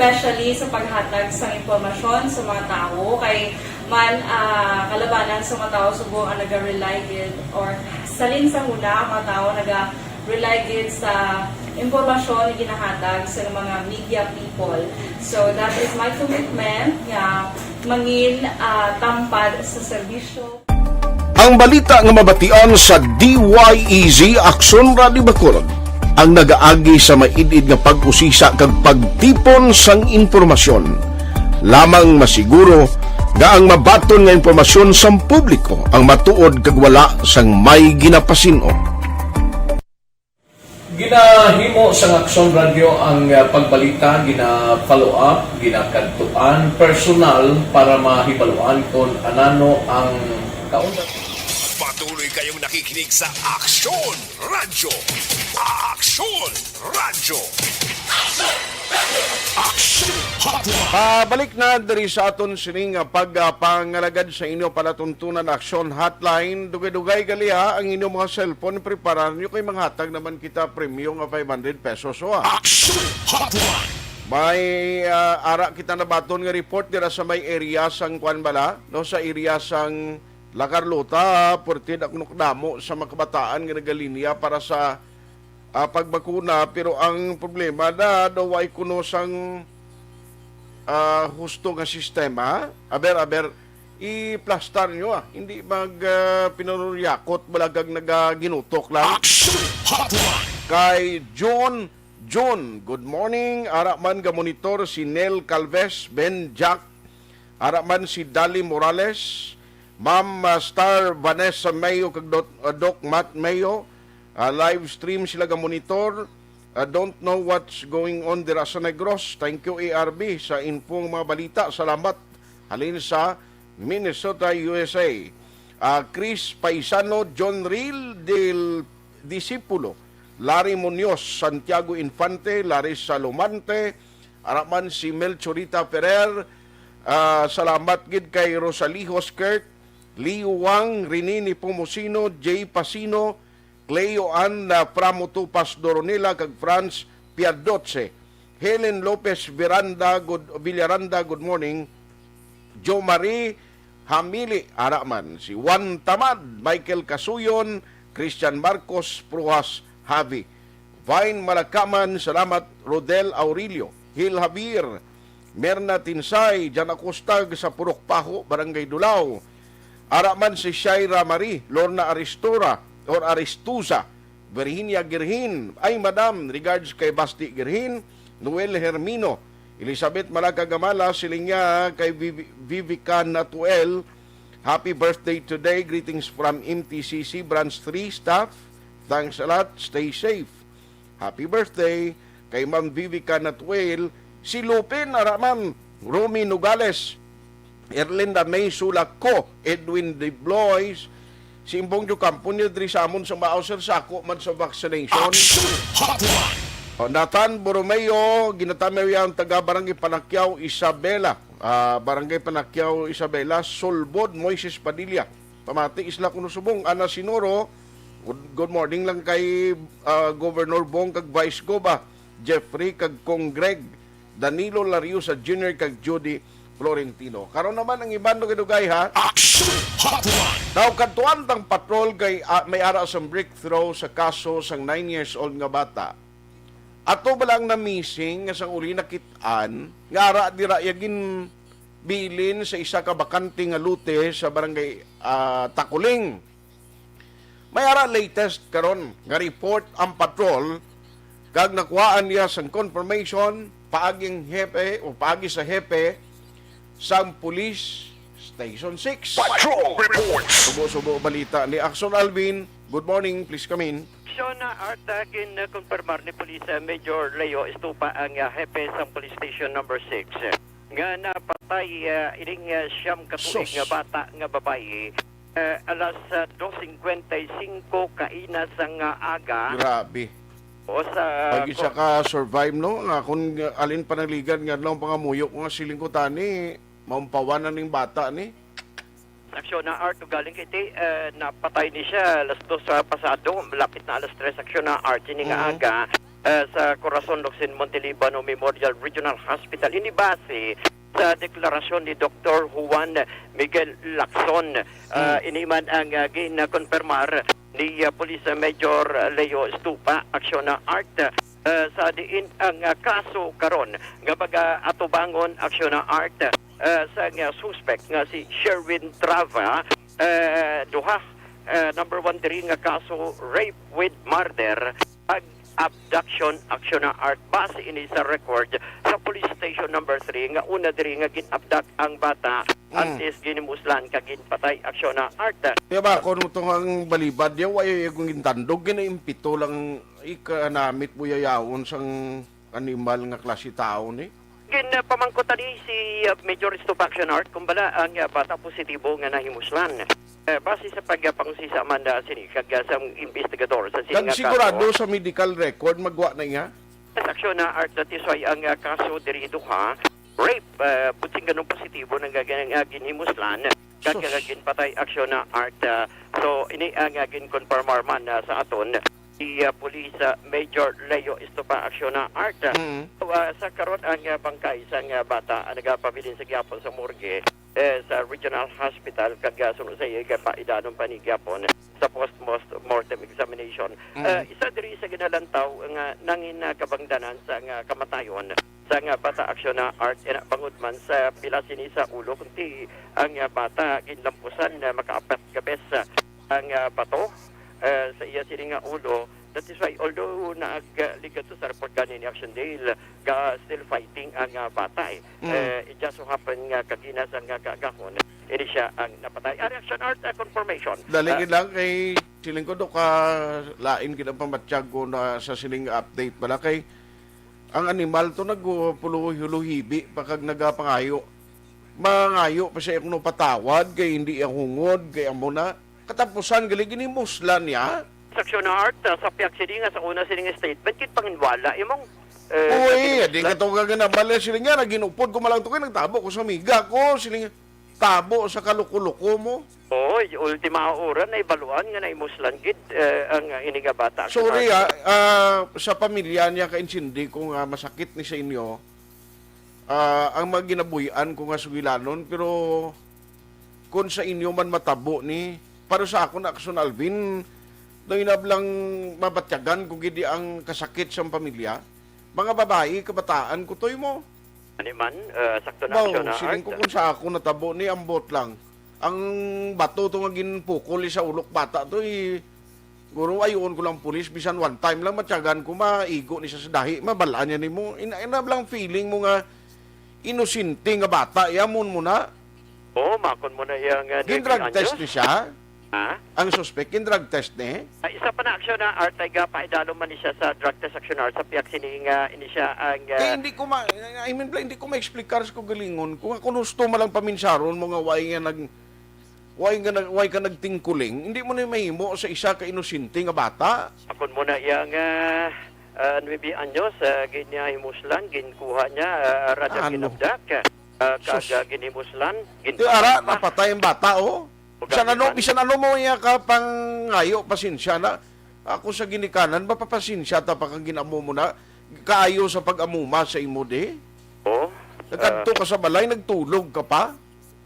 especially sa paghatag sa impormasyon sa mga tawo. Kay man, ah, kalabanan sa mga tawo subong ang naga-rely gid, or salin sa huna ang mga tawo naga-rely gid sa impormasyon nga ginahatag sa mga media people. So, that is my commitment nga mangin, ah, tampad sa serbisyo. Ang balita nga mabatian sa D Y E Z Aksyon Radio Bacolod ang nagaagi sa maid-id nga pag-usisa kag pagtipon sang impormasyon. Lamang masiguro nga ang mabaton nga impormasyon sang publiko ang matuod kag wala sang may ginapasin-o. Ginahimo sang Aksyon Radio ang, ah, pagbalita, gina-follow up, ginakadtuan personal para mahibaluan kon anano ang kaunda. Patuloy kayong nakikinig sa Aksyon Radio. Aksyon Radio. Aksyon Hotline. Pabalik na diri sa aton sining, ah, pag, ah, pangalagad sa inyo palatuntunan Aksyon Hotline. Dugay-dugay gali, ha, ang inyong mga cellphone. Preparar nyo kay manghatag naman kita premyo nga five hundred pesos, oh, ah. Action Hotline. May, ah, ara kita nabaton nga report dira sa may area sang kwan bala, no, sa area sang La Carlota, purti na kuno kadamo sa mga kabataan nga nagalinya para sa, ah, pagbakuna, pero ang problema na daw way kuno sang, ah, husto nga sistema. Aber, aber, i-plastar nyo, ah. Hindi mag, ah, pinanuryakot, wala kag nagaginutok lang. Action Hotline! Kay John, John, good morning. Ara man ga monitor si Nel Calves, Ben Jack. Ara man si Dali Morales, Ma'am, ah, Star Vanessa Mayo, kag Dot-, ah, Doc Matt Mayo. Ah, live stream sila ga monitor. Ah, don't know what's going on dira sa Negros. Thank you, A R B, sa info nga mga balita. Salamat. Halin sa Minnesota, U S A. Ah, Chris Paisano, John Real del Disipulo, Larry Muñoz, Santiago Infante, Larissa Lumante, ara man si Melchorita Ferrer. Ah, salamat gid kay Rosalijo Skirt, Leo Wang, Rene Nepomuceno, Jay Pasino, Cleo Ann, ah, Framutupas Doronila, kag Franz Piadoce. Helen Lopez Veranda, good, Villaranda, good morning. Jo Marie Hamili, ara man. Si Juan Tamad, Michael Casuyon, Christian Marcos, Pruhas Javi. Vine Malakaman, salamat. Rodel Aurelio, Hil Javier, Merna Tinsay, Jan Acostag sa Purok Paho, Barangay Dulao. Ara man si Shaira Marie, Lorna Aristura or Aristuza, Virginia Girhin, ay madam, regards kay Basti Girhin, Noel Hermino, Elizabeth Malacagamala, siling niya kay Vivi-, Vivica Natuel, happy birthday today, greetings from M T C C Branch three staff, thanks a lot, stay safe. Happy birthday kay Ma'am Vivica Natuel, si Lupin, ara man, Romy Nogales, Erlinda May Sulaco, Edwin De Blois, si Imbong Diocampo niya diri sa amon sa Mao, sir, sa ako man sa vaccination. Action Hotline! O, Nathan Borromeo, ginatamaw ang taga Barangay Panakyaw, Isabela. Ah, Barangay Panakyaw, Isabela, Sulbod, Moises Padilla. Pamati, Isla Kuno Subong, Ana Sinoro. Good, good morning lang kay, ah, Governor Bong kag Vice Goba, Jeffrey kag Kong Greg, Danilo Lariosa Junior kag Judy Florentino. Karon naman ang iban dugay-dugay, ha. Action Hotline! Daw kadtuan tang patrol kay, ah, may ara sang breakthrough sa kaso sang nine years old nga bata. Ato ba lang na missing nga sang uli nakit-an nga ara dira iya ginbilin sa isa ka bakante nga lote sa barangay, ah, Takuling? May ara latest karon nga report ang patrol kag nakuhaan niya sang confirmation paaging hepe o paagi sa hepe sang Police Station six. Patrol Reports. Subo-subo balita ni Axon Alvin. Good morning, please come in. Aksyon na Art, ah, gin-, ah, konfirmar ni Police, ah, Major Leo Estupa ang, ah, hepe sang Police Station Number six, eh, nga napatay, ah, ining, ah, siyam ka tuig Sus. nga bata nga babayi, eh, alas, ah, dos cincuenta y cinco kaina sang, ah, aga. Grabe. O sa Pag isa ko- ka survive, no? Nga kung, uh, alin panaligan nga adlaw pangamuyo ko nga siling ko tani, maumpawan na ning bata ni. Aksyon na Art, galing kay ti, eh, napatay ni siya alas dos sa pasado, malapit na alas tres, aksyon na Art, ini nga Mhm. aga, eh, sa Corazon Locsin Montelibano Memorial Regional Hospital. Ini base sa deklarasyon ni Doktor Juan Miguel Lacson. Ah, Mm. Ini man ang, ah, gin-, ah, konfirmar ni, ah, Police Major Leo Estupa, aksyon na Art, ah, sa diin ang, ah, kaso karon nga pag-atubangon, aksyon na Art, ah, sa nga suspect nga si Sherwin Trava, ah, duha, ah, number one diri nga kaso, rape with murder, ag abduction, aksyon na Art. Base ini sa record sa Police Station Number three nga una diri nga gin-abduct ang bata, Mm. antes ginhimuslan kag ginpatay, aksyon na Art. Kaya ba, kung itong ang balibad niya, wala yung gintandog, ginaimpito lang ikanamit mo yayawon sang animal nga klase tao ni? Gin, uh, pamangkot ani si, uh, Major Estupa, aksyon na Art, kung bala ang, uh, bata positibo nga nahimuslan. Eh, base sa pagpangusisa man, uh, sini kag, uh, sa investigador sa sini Kag nga sigurado kaso. Sa medical record, magwa na iya? Sa aksyon na Art, natisway ang, uh, kaso diri duha. Rape, uh, butsing ganun positibo nang gag-, nga ginhimuslan. Kag Sus. Nga ginpatay, aksyon na Art, uh, so, ini ang, uh, ginkonfirmar man, uh, sa aton si, uh, Police, uh, Major Leo Estupa, aksyon na Art. Mm. So, uh, sa karon ang, uh, bangkay sang, uh, bata, uh, nagapabilin sa gihapon sa morgue. eh, sa Regional Hospital, kag, ah, suno sa iya, paidalom pa ni gyapon sa post-mortem examination. Mm. Ah, isa diri sa ginalantaw nga nangin, ah, kabangdanan sa nga kamatayon sa nga bata, Aksyon na Art, ina bangod man sa pila sini sa ulo, kundi ang, ah, bata ginlampusan na makaapat ka beses, ah, ang, ah, bato, ah, sa iya sini nga ulo. That is why, although nagligad to sa report gani ni Action Dale, ga still fighting ang, ah, bata, eh. Mm. Eh, it just so happen nga kagina sa nga kaagahon, ini siya ang napatay. Ah, Reaction Art, ah, confirmation. Dali Ah, gid lang kay siling ko, Dok, ah, lain gid ang pamatyag ko na sa siling update pala kay ang animal to nagpuluhuluhibi pa kag nagapangayo. Mangayo pa siya kung patawad kay hindi ang hungod kay amo na. Katapusan gali ginimuslan niya. Sa Action Art, ah, sa pihak sini nga sa una sini nga statement, kit panginwala imong, eh, Uy, di ka to nga ginabali. Sila nga, naginupod ko malang to kay nagtabo ko sa amiga ko. Sila nga, tabo sa kaluko-luko mo. Oy, ultima hora na ibaluan nga naimuslan gid, eh, ang, ah, ini nga bata. Sorry, ah, ah, sa pamilya niya, kaintindi ko nga masakit ni sa inyo. Ah, ang mga ginabuy-an ko nga sugilanon, pero kung sa inyo man matabo ni, para sa akon, Action Alvin, daw inablang mabatyagan ko gid ang kasakit sang pamilya. Mga babayi, kabataan, kutoy mo. Ani man, ah, sakto na Baw, Action na siling Art. Ko kung sa ako natabo ni, ambot lang. Ang bato to nga ginpukol ni sa ulok bata to, eh, guro, ayuon ko lang pulis, bisan one time lang, matyagan ko, maigo ni siya sa dahi, mabalaan niya nimo. Ina, ina lang feeling mo nga inosente nga bata, yamon mo na. Oo, makon mo na iya nga Gin-drug test ni siya? Ha? Ang suspect, gin-drug test ni? Ah, isa pa na Action na Art, ay ga, paidalom man ni siya sa drug test Action Art, sa pihak sini nga, ini siya ang, Kaya ah, hindi ko ma-, I mean, hindi ko ma-explicar sa kagalingon kung ako gusto malang paminsaron mo nga why nga nag-, why nga nag-, why ka nagtingkuling, hindi mo na mahimo sa isa ka inosente nga bata. Akon mo na iya nga, ah, nuebe anyos, ah, gin-, niya himuslan, ginkuha niya, ah, rather Ano? ginabdak, ah, kag, Sus. ah, ginhimuslan, Di ara, ginpatay. Napatay ang bata, oh. Bisan ano, bisan ano mo iya ka pangayo, pasensya na. Ako sa ginikanan, mapapasensya ta pa kang ginamo mo na. Kaayo sa pag-amuma sa imo, di? Oo. Nagkadto Ah. ka sa balay, nagtulog ka pa?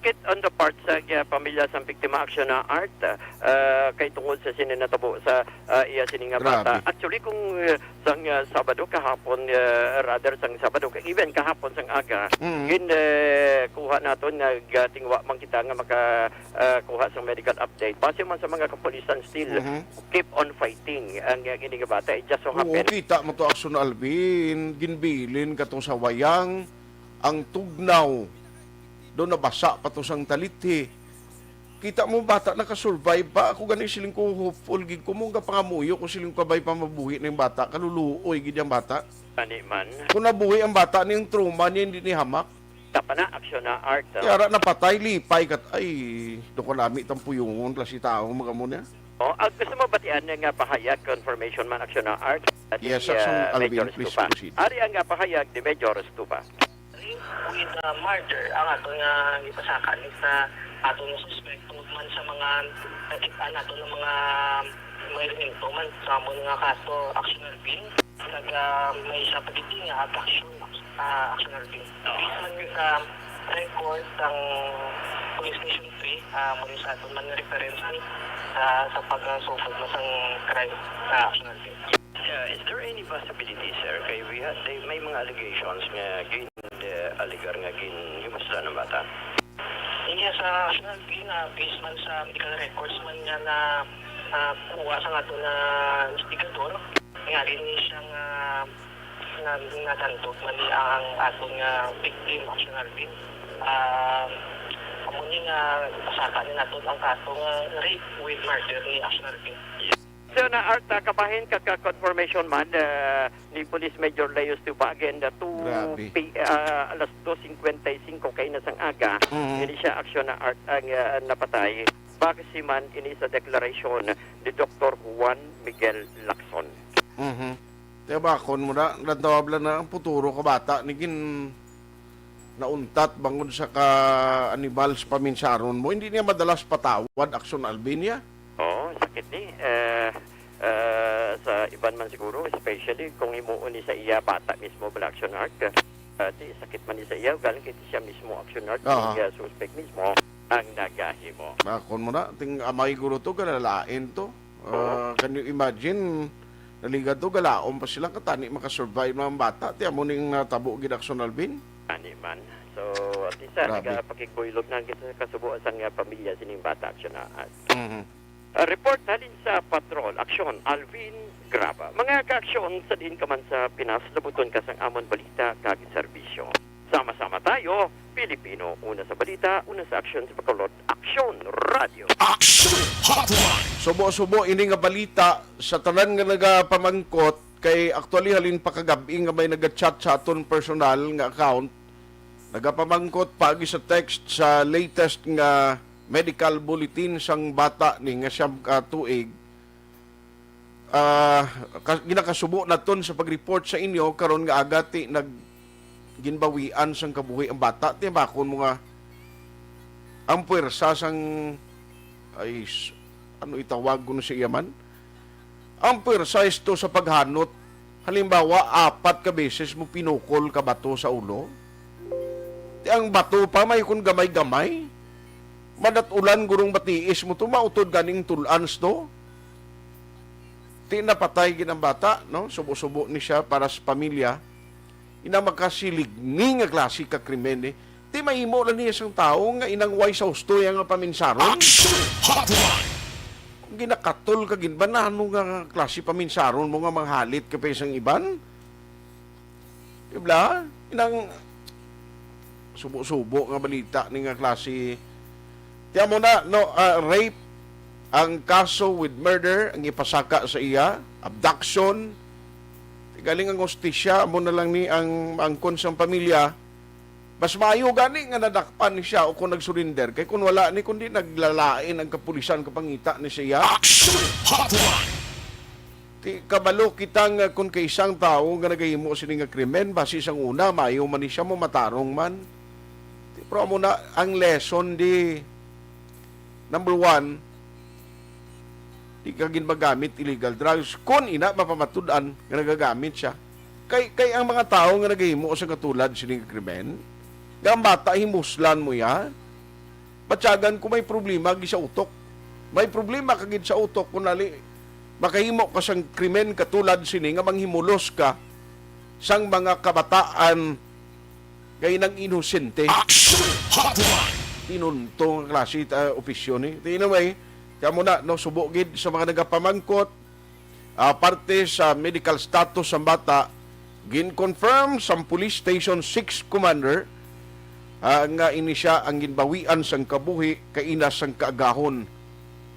Kit on the part sa, uh, pamilya sang biktima, Action na Art, uh, kay tungod sa sini natabo sa, uh, iya sini nga bata. Grabe. Actually, kung, uh, sang, uh, Sabado kahapon, uh, rather sang Sabado, even kahapon sang aga, Mm. gin, uh, kuha naton, nagtingwa man kita nga maka, uh, kuha sang medical update. Base man sa mga kapulisan still, Mhm. keep on fighting ang, uh, kini nga bata. It just so Oo, happen. Kita mo to, Action Alvin, ginbilin katong sa wayang, ang tugnaw. Do nabasa pa to sang talithi. Kita mo, bata naka-survive pa. Ako gani siling ko, hopeful gid ko mo, gapangamuyo ko siling ko, kabay pa mabuhi na yung bata. Kaluluoy gid yung bata. Ani man. Kung nabuhi ang bata, ni yung trauma niya, hindi ni hamak. Tapa na, Action na Art, oh. Kaya ra napatay, lipay kat-, ay, do ko nami tang puyungon, klase tao, mga mo niya. Oh, ah, gusto mo batian nga pahayag, confirmation man, Action na Art? Yes, Action, ah, Alvin, Major please Stupa. Proceed. Ari ang, ah, pahayag ni Major Stupa. With, uh, murder, ang ato nga ipasaka ni sa ato nga suspect, tungod man sa mga nakit-an nato nga mga, mga elemento man sa amon nga kaso, Action Alvin. Nag, ah, may isa pa gid nga abduction, ah, Action Alvin. Oo. Based man sa record sang Police Station three, ah, muli sa aton man nga reference ni, ah, sa pagsulbad man sang crime, ah, Action Alvin. Uh, is there any possibility, sir? Kay we ha-, they, may mga allegations nga gin-, uh, alegar nga ginhimuslan ang bata. Iya sa Action Alvin, ah, based man sa medical records man nga na, ah, kuha sa ato nga investigador, nga rin ni siya nga na, natandog man ni ang ato nga victim, Action Alvin. Ah, amo ni nga ipasaka ni nato ang kaso nga rape with murder ni Action Alvin. So, na Art, ah, kabahin ka, ka confirmation man, ah, ni Police Major Leo Stupa again, ah, two Grabe. P-, ah, alas dos cincuenta y cinco kay na sang aga. Mhm. Ini siya aksyon na Art ang, ah, napatay. Base man ini sa deklarasyon ni Doktor Juan Miguel Lacson. Mhm. Kaya bakon mo na, nagtawag lang na ang puturo ka bata, ni gin nauntat bangod sa ka animal sa paminsaron mo. Hindi niya madalas patawad, Action Alvin, ya? Oo, sakit ni. Eh, eh, sa iban man siguro, especially kung himuon ni sa iya bata mismo, Black Action Art. Ah, di sakit man ni sa iya, galing kay siya mismo, aksyonar, Aha. Siya suspect mismo ang nagahimo. Makon mo na, ting amay guro to, galalain to. Ah, Oo. Can you imagine, naligad to, galaom pa sila, katani makasurvive na ang bata, ti amo ning natabo gid, Aksyon Alvin. Ani man. So, at least, ah, Grabe. Nagapakigbuylog na kita sa kasubo sang, ah, pamilya sining bata, aksyon na. Mhm. Ah, report halin sa Patrol, Aksyon, Alvin Graba. Mga kaaksyon, sa diin ka man sa Pinas, labuton ka sang amon balita kag serbisyo. Sama-sama tayo, Pilipino. Una sa balita, una sa aksyon sa Bacolod, Aksyon Radio. Action Hotline. Subo-subo ini nga balita sa tanan nga nagapamangkot, kay actually halin pa kagab-i nga may nagachat sa aton personal nga account, nagapamangkot paagi sa text sa latest nga medical bulletin sang bata ni nga siyam ka tuig. Ah, ka-, ginakasubo naton sa pag-report sa inyo karon nga aga ti nag-, ginbawian sang kabuhi ang bata. Ti makon mo nga ang puwersa sang, ay, s-, ano itawag kuno sa iya man? Ang puwersa isto sa paghanot. Halimbawa, apat ka beses mo pinukol ka bato sa ulo. Ti ang bato pa may kun gamay-gamay. Madat-ulan gurong batiis mo to, mautod ganing tul-an to. Ti napatay gid ang bata, no? Subo-subo ni siya para sa pamilya. Ina makasiligni nga klase ka krimen, eh. Ti mahimo lang niya sang tawo nga inang way sa husto iya nga paminsaron. Action Hotline. Kung ginakatol ka, ginbanano nga klase paminsaron mo nga manghalit ka pa sang iban? Di ba? Inang subo-subo nga balita ni nga klase. Tiyan mo na, no, ah, rape ang kaso with murder ang ipasaka sa iya, abduction. Ti galing ang hustisya, amo na lang ni ang maangkon sang pamilya. Mas maayo gani nga nadakpan ni siya o kung nag-surrender. Kay kung wala ni, kundi naglalain ang kapulisan kapangita ni siya. Action Hotline. Ti, kabalo kita nga kung kay isang tawo nga nagahimo sini nga krimen, basi sang una, maayo man ni siya, mamatarong man. Ti, pero amo na, ang lesson di, number one, di ka gid magamit illegal drugs. Kung ina, mapamatud-an nga nagagamit siya. Kay, kay ang mga tawo nga nagahimo sa katulad sini nga krimen, nga ang bata himuslan mo ya, batyagan ko may problema gid sa utok. May problema ka gid sa utok, kung nali, makahimo ka sang krimen katulad sini nga manghimulos ka sang mga kabataan kay nang inosente. Action Hotline. Tinunto nga klase, ah, opisyon, eh. Anyway, kamo na, no, subo gid sa mga nagapamangkot, ah, parte sa medical status sang bata, gin-confirm sang Police Station six Commander, ah, nga ini siya ang ginbawian sang kabuhi kaina sang kaagahon.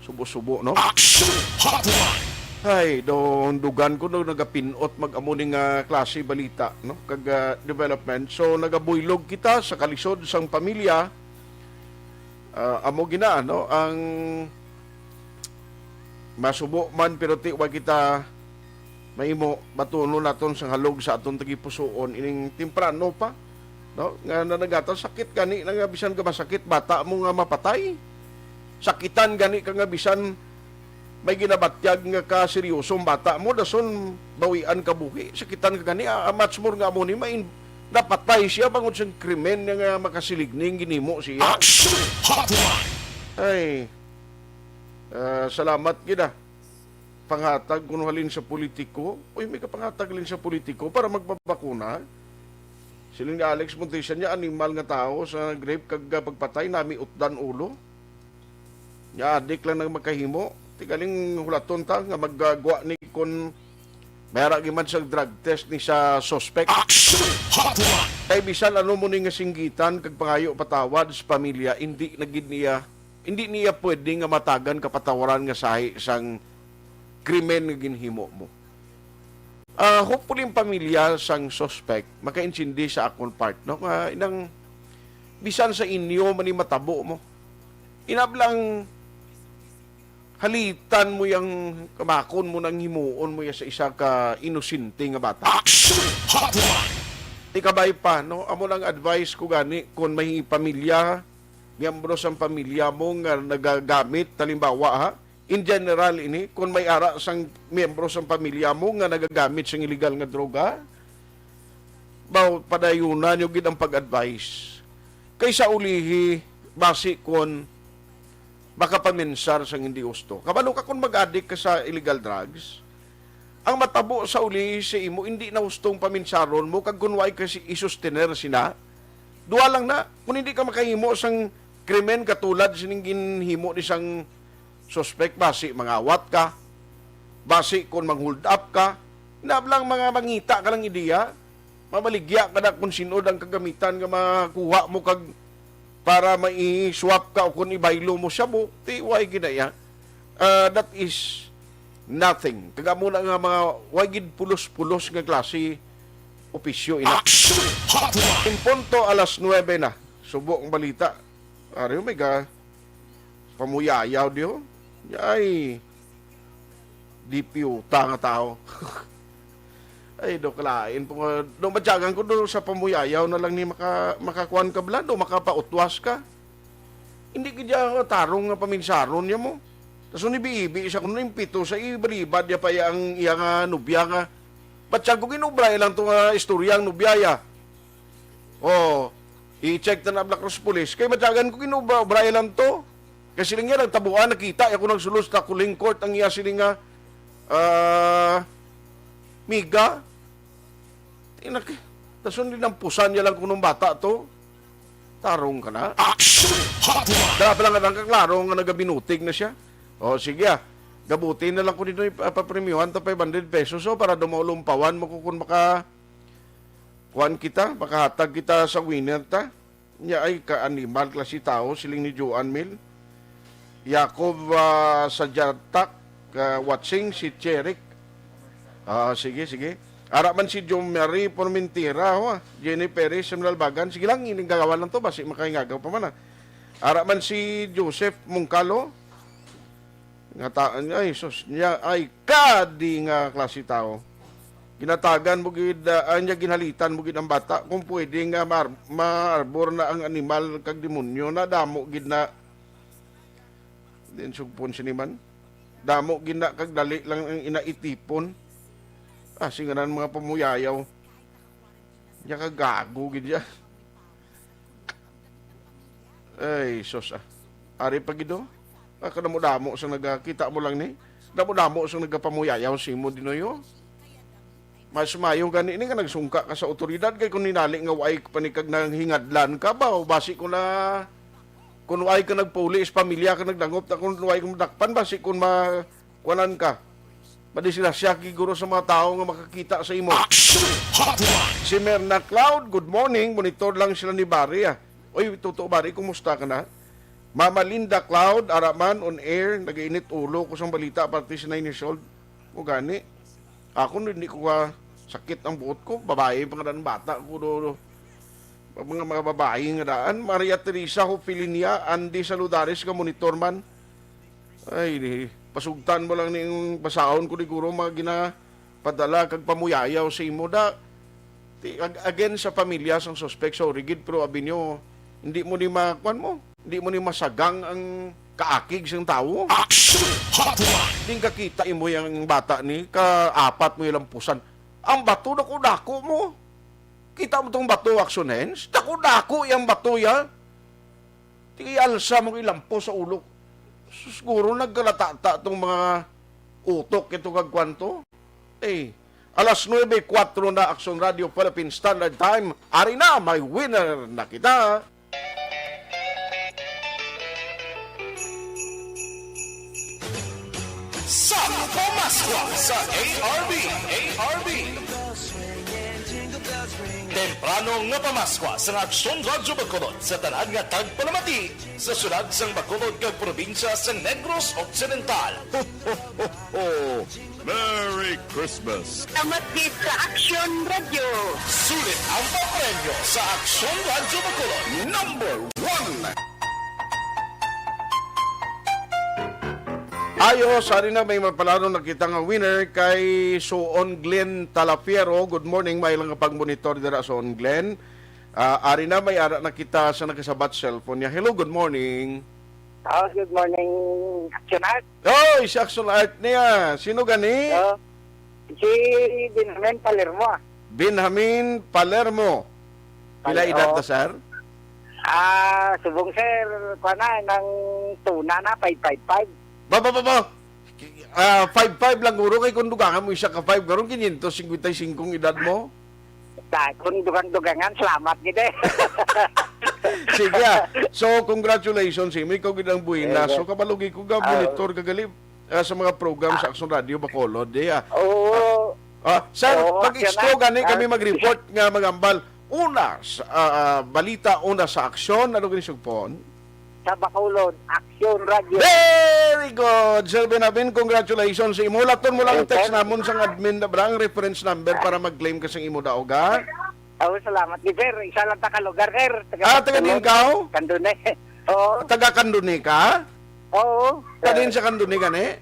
Subo-subo, no? Action Hotline. Ay, do, dugan ko, no, nagapinot mag-amo ni nga klase balita, no? Kag, ah, development. So, nagabuylog kita sa kalisod sang pamilya. Ah, amo gina, no? Ang masubo man, pero ti, wa kita mahimo, batunon naton sang halog sa aton tagipusoon ining temprano pa, no? Nga nanagata, sakit gani na nga bisan ka masakit, bata mo nga mapatay. Sakitan gani ka nga bisan may ginabatyag nga kaseryosong bata mo, dason bawian ka buhi. Sakitan ka gani, ah, much more nga amo ni main-, napatay siya bangod sa krimen nga makasiligning ginhimo siya. Action Hotline. Ay, ah, salamat gid, ah. Panghatag kuno halin sa politiko. Uy, may kapanghatag halin sa politiko para magpabakuna. Siling ni Alex Montesa niya, animal nga tawo sa grape kag, ah, pagpatay, nami utdan ulo. Nya, adik lang nang makahimo. Ti galing hulaton ta nga maggagwa ni kon may ara giman sang drug test ni sa suspect. Action Hotline. Kay bisan ano mo ni nga singgitan kag pangayo patawad sa pamilya, hindi na gid niya, hindi niya pwede nga matagan kapatawaran nga sahi sang krimen nga ginhimo mo. Ah, hopefully, ang pamilya sang suspect makaintindi sa akon part, no? Nga inang bisan sa inyo man ni matabo mo, inablang halitan mo yang kamakon mo nang himuon mo ya sa isa ka inosente nga bata. Action Hotline. Ikabay pa, no? Amo lang advice ko gani, kung may pamilya, miyembro sang pamilya mo nga nagagamit, halimbawa, ha, in general ini, kung may ara sang miyembro sang pamilya mo nga nagagamit sang illegal nga droga, Baw, padayunan niyo gid ang pag-advise. Kaysa ulihi, basi kon makapaminsar sang hindi husto. Kabalo ka kon mag-adik ka sa illegal drugs, ang matabo sa ulihi sa imo, hindi na hustong paminsaron mo kag kun way ka si-, isustener sina. Duha lang na, kung hindi ka makahimo sang krimen katulad sining ginhimo ni sang suspek, basi mangawat ka, basi kon mang-hold up ka, nablang mga mangita ka lang ideya, mabaligya ka na kung sin-o ang kagamitan nga makuha mo kag para mai-swap ka o kung ibaylo mo shabu, ti way ginaya. Ah, that is nothing. Kag amo na nga mga way gid pulos-pulos nga klase opisyo ina. Action Hotline! In punto alas nuebe na, subo ang balita. Ari, may ga-, pamuyayaw diyo. Ay, di piyuta nga tao. Ay, do, kalain po nga. Do, matyagan ko do sa pamuyayaw na lang ni maka-, makakuan ka bala, do, makapautwas ka. Hindi ka dyan tarong nga paminsaron niya mo. Tas nibiibi siya kung impito sa ibalibad niya pa iya ang iya nga nubya nga. Ba't siya kung inubra lang to nga istorya ang nubya ya? Oh, i-check na na Black Cross Police. Kay matyagan ko inubra, ubra lang to. Kay siling niya, nagtabuan, nakita, ako nagsulos ta kuling court ang iya siling nga, ah, miga. Tinak-, tasun din ang pusan niya lang kunong bata to. Tarong ka na. Action Hotline! Dala pa lang ang kaklaro nga nagabinutig na siya. O, sige ah. Gabuti na lang ko dito ipapremyuhan ta five hundred pesos, o, para dumaw lumpawan mo ko kung maka-, kuan kita, makahatag kita sa winner ta. Nya ay ka-animal klase tao, siling ni Joan Mil. Jacob, ah, Sajatak, ah, watching, si Cherik. Ah, sige, sige. Ara man si Jo Marie Formentera, ho, ah. Jenny Perez, Samuel Albagan. Sige lang, ining gagawan lang to, basi makaingagaw pa man, ah. Ara man si Joseph Mungkalo. Nga ta-, ay, sus, niya, ay, kadi nga klase tao. Ginatagan mo gid, ah, anya ginhalitan mo gid ang bata. Kung pwede nga mar-, maarbor na ang animal kag demonyo, na damo gid na. Din sugpon sini man. Damo gid na kag dali lang ang inaitipon. Ah, singanan mga pamuyayaw. Nya ka gago gid ya. Ay, sus, ah. Ari pa gid, oh. Ah, kadamo-damo sa nagakita mo lang ni. Damo-damo sa nagapamuyayaw sa imo, Dinoy, oh. Mas maayo gani ni nga nagsungka ka sa awtoridad kay kung ninali nga way pa ni kag nanghingadlan ka ba, o basi ko na kung way ka nagpauli sa pamilya ka nagdangop ta kung way ka madakpan, basi kung ma-, kuanan ka. Madisgrasya siguro sa mga tao nga makakita sa imo. Action Hotline! Si Merna Cloud, good morning. Monitor lang sila ni Barry, ah. Oy, totoo, Barry, kumusta ka na? Mama Linda Cloud, ara man, on air, nagainit ulo ko sang balita, parte sa nine years old. Mo gani. Ako, hindi ko ka sakit ang buot ko. Babae pa nga daan bata ko, do, do. Mga, mga babae nga daan. Maria Teresa Hopilinia, Andy Saludares nga monitor man. Ay, di, pasugtan mo lang ning basahon ko, di guro, mga ginapadala kag pamuyayaw sa imo da. Ti, ag-, again sa pamilya sang suspek, sorry gid, pero abi nyo, hindi mo ni ma-, kuwan mo, hindi mo ni masagang ang kaakig sang tawo. Action Hotline! Di kakita imo yang bata ni, ka apat mo ilang pusan. Ang bato, dako-dako mo. Kita mo tong bato, Action Hands? Dako-dako yang bato ya. Ti alsa mo ilampo sa ulo. Sus, siguro nagkalatata tong mga utok ito kag kwanto. Eh, alas nuebe kuwatro na, Action Radio Philippine Standard Time. Ari na, may winner na kita. Sa Pamaskwa sa A R B, A R B. Temprano nga pamaskwa sa Aksyon Radyo Bacolod sa tanan nga tagpalamati sa syudad sang Bacolod kag probinsya sa Negros Occidental. Ho, ho, ho, ho! Merry Christmas! Salamat gid sa Aksyon Radyo. Sulit ang papremyo sa Aksyon Radyo Bacolod. Number one! Ayos, ari na may mapalano na kita nga winner kay Suon Glenn Talafiero. Good morning, may lang pag-monitor dira, Suon Glenn. Ah, ari na may ara na kita sa nakasabat cellphone niya. Hello, good morning. Oh, good morning, Action Art. Oy, si Action Art niya. Sino gani? Oh, si Dinamen Palermo, ah. Benjamin Palermo. Pila Pal-, edad oh. na, sir? Ah, subong, sir, kuwan na, nang tuna na, five five five. Ba, ba, ba, ba? Ah, five five lang, guro, kay kung dugangan mo isa ka five, karon quinientos cincuenta y cinco ang edad mo. Ta-, kung dugang-dugangan, salamat gid eh. Sige, ah. So, congratulations sa imo. Ikaw gid ang buhina. Eh, So, kabalo gid ko ga ah. monitor ka gali, ah, sa mga program sa Aksyon Radio Bacolod, eh, ah. Oo. Ah, sir, Oo, pag-expo yan na. gani kami Yan. mag-report nga magambal. Una sa, ah, ah, balita, una sa aksyon, ano gani sugpon? Sa Bacolod, Aksyon Radio. Very good, Sir Benabin. Congratulations sa imo. Laton mo lang Yes, ang text sir. namon sang admin na bra, ang reference number para mag-claim ka sang imo daog, ha? Oh, salamat ni sir. Isa lang ta ka lugar, sir. Taga Ah, taga Bacolod. din ka, oh? Candone. Oo. Taga Candone ka? Oo. Tanin sa Candone gani?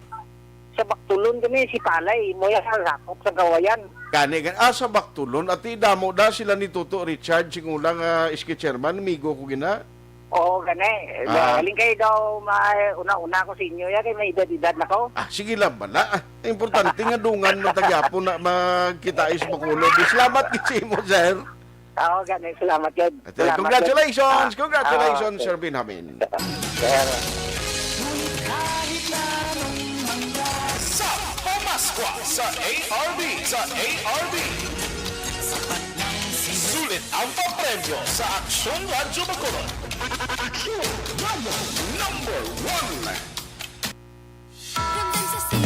Sa Bactulon kami, si Palay. Imo yan, sakop sa Gawayan. Gani, gani. Ah, sa Bactulon. Ati, damo da sila ni Toto Richard, singula nga S K chairman, amigo ko gina. Oo, gani. Ah. Galing kayo daw, ma-, una-una ko sa inyo, ya, kay may edad-edad na ko. Ah, sige lang, bala. Ah, importante nga dungan man ta gyapon na magkita sa Bacolod. Salamat gid sa imo, sir. Oo, gani. Salamat, Jed. At, uh, Salamat, congratulations! Jed. Ah, Congratulations, ah, Sir Benjamin. Sir. Sa Pamaskwa sa A R B, sa A R B. Sulit ang papremyo sa Aksyon Radyo Bacolod. Aksyon Radyo number one. Ramdam sa sip.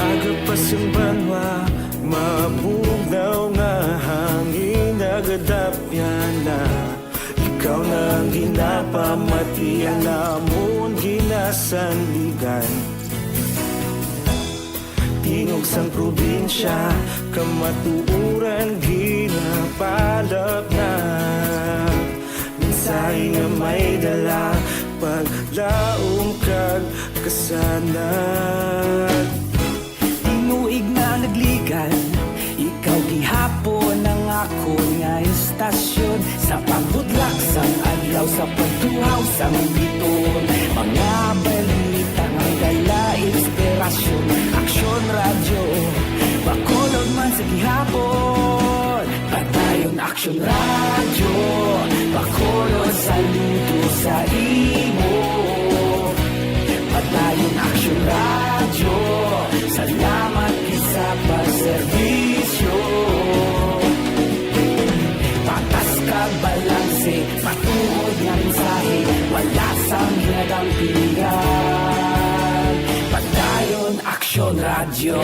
Aga pa sang banwa, mabugnaw nga hangin, nagadapyan na. Ikaw na ang ginapamati, ang amon ginasandigan. Tingog sang probinsya, kamatuoran ginapalapnag. Mensahe nga may dala, paglaom kag kasanag. Tinuig na nagligan, ikaw gihapon ang akon nga istasyon. Sa pagbutlak sang adlaw, sa pagtuhaw sang bituon, mga balita nga dala inspirasyon. Aksyon Radyo, Bacolod man sa gihapon. Padayon Aksyon Radyo, Bacolod, saludo sa imo. Padayon Aksyon Radyo, salamat gid sa pagserbisyo. Patas kag balanse, matuod nga mensahe, wala sang ginadampigan. Padayon Aksyon Radyo.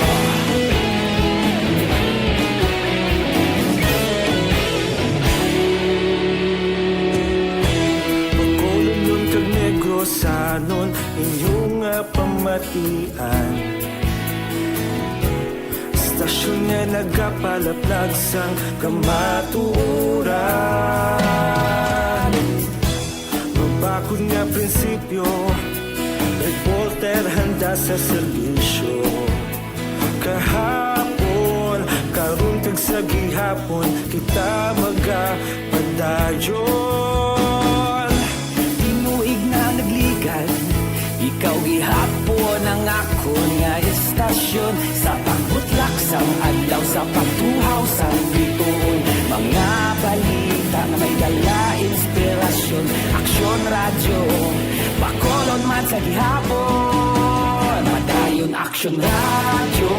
Bacolodnon kag Negrosanon, inyo nga pamatian. Istasyon nga nagapalaplag sang kamatuoran. Mabakod nga prinsipyo, reporter handa sa serbisyo. Kahapon, karon kag sa gihapon, kita magapadayon. Tinuig na nagligan, ikaw gihapon ang akon nga istasyon. Sa pagbutlak sang adlaw, sa pagtuhaw sang bituon, mga balita nga may dala inspirasyon. Aksyon Radyo, Bacolod man sa gihapon. Padayon Aksyon Radyo,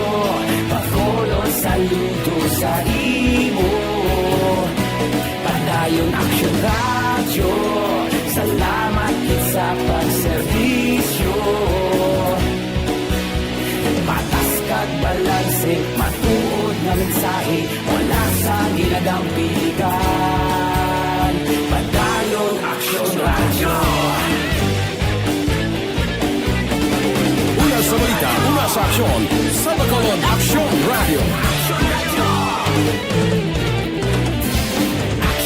Bacolod, saludo sa imo. Padayon Aksyon Radyo, salamat gid sa pagserbisyo. Patas kag balanse, matuod nga mensahe, wala sang ginadampigan. Padayon Aksyon Radyo. Una sa balita, una sa aksyon, sa Bacolod Aksyon Radyo.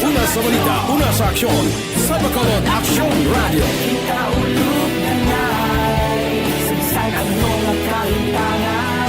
Una sa balita, una sa aksyon, sa Bacolod Aksyon Radyo. Kita ulog na nai, sa bisan ano nga kahimtangan.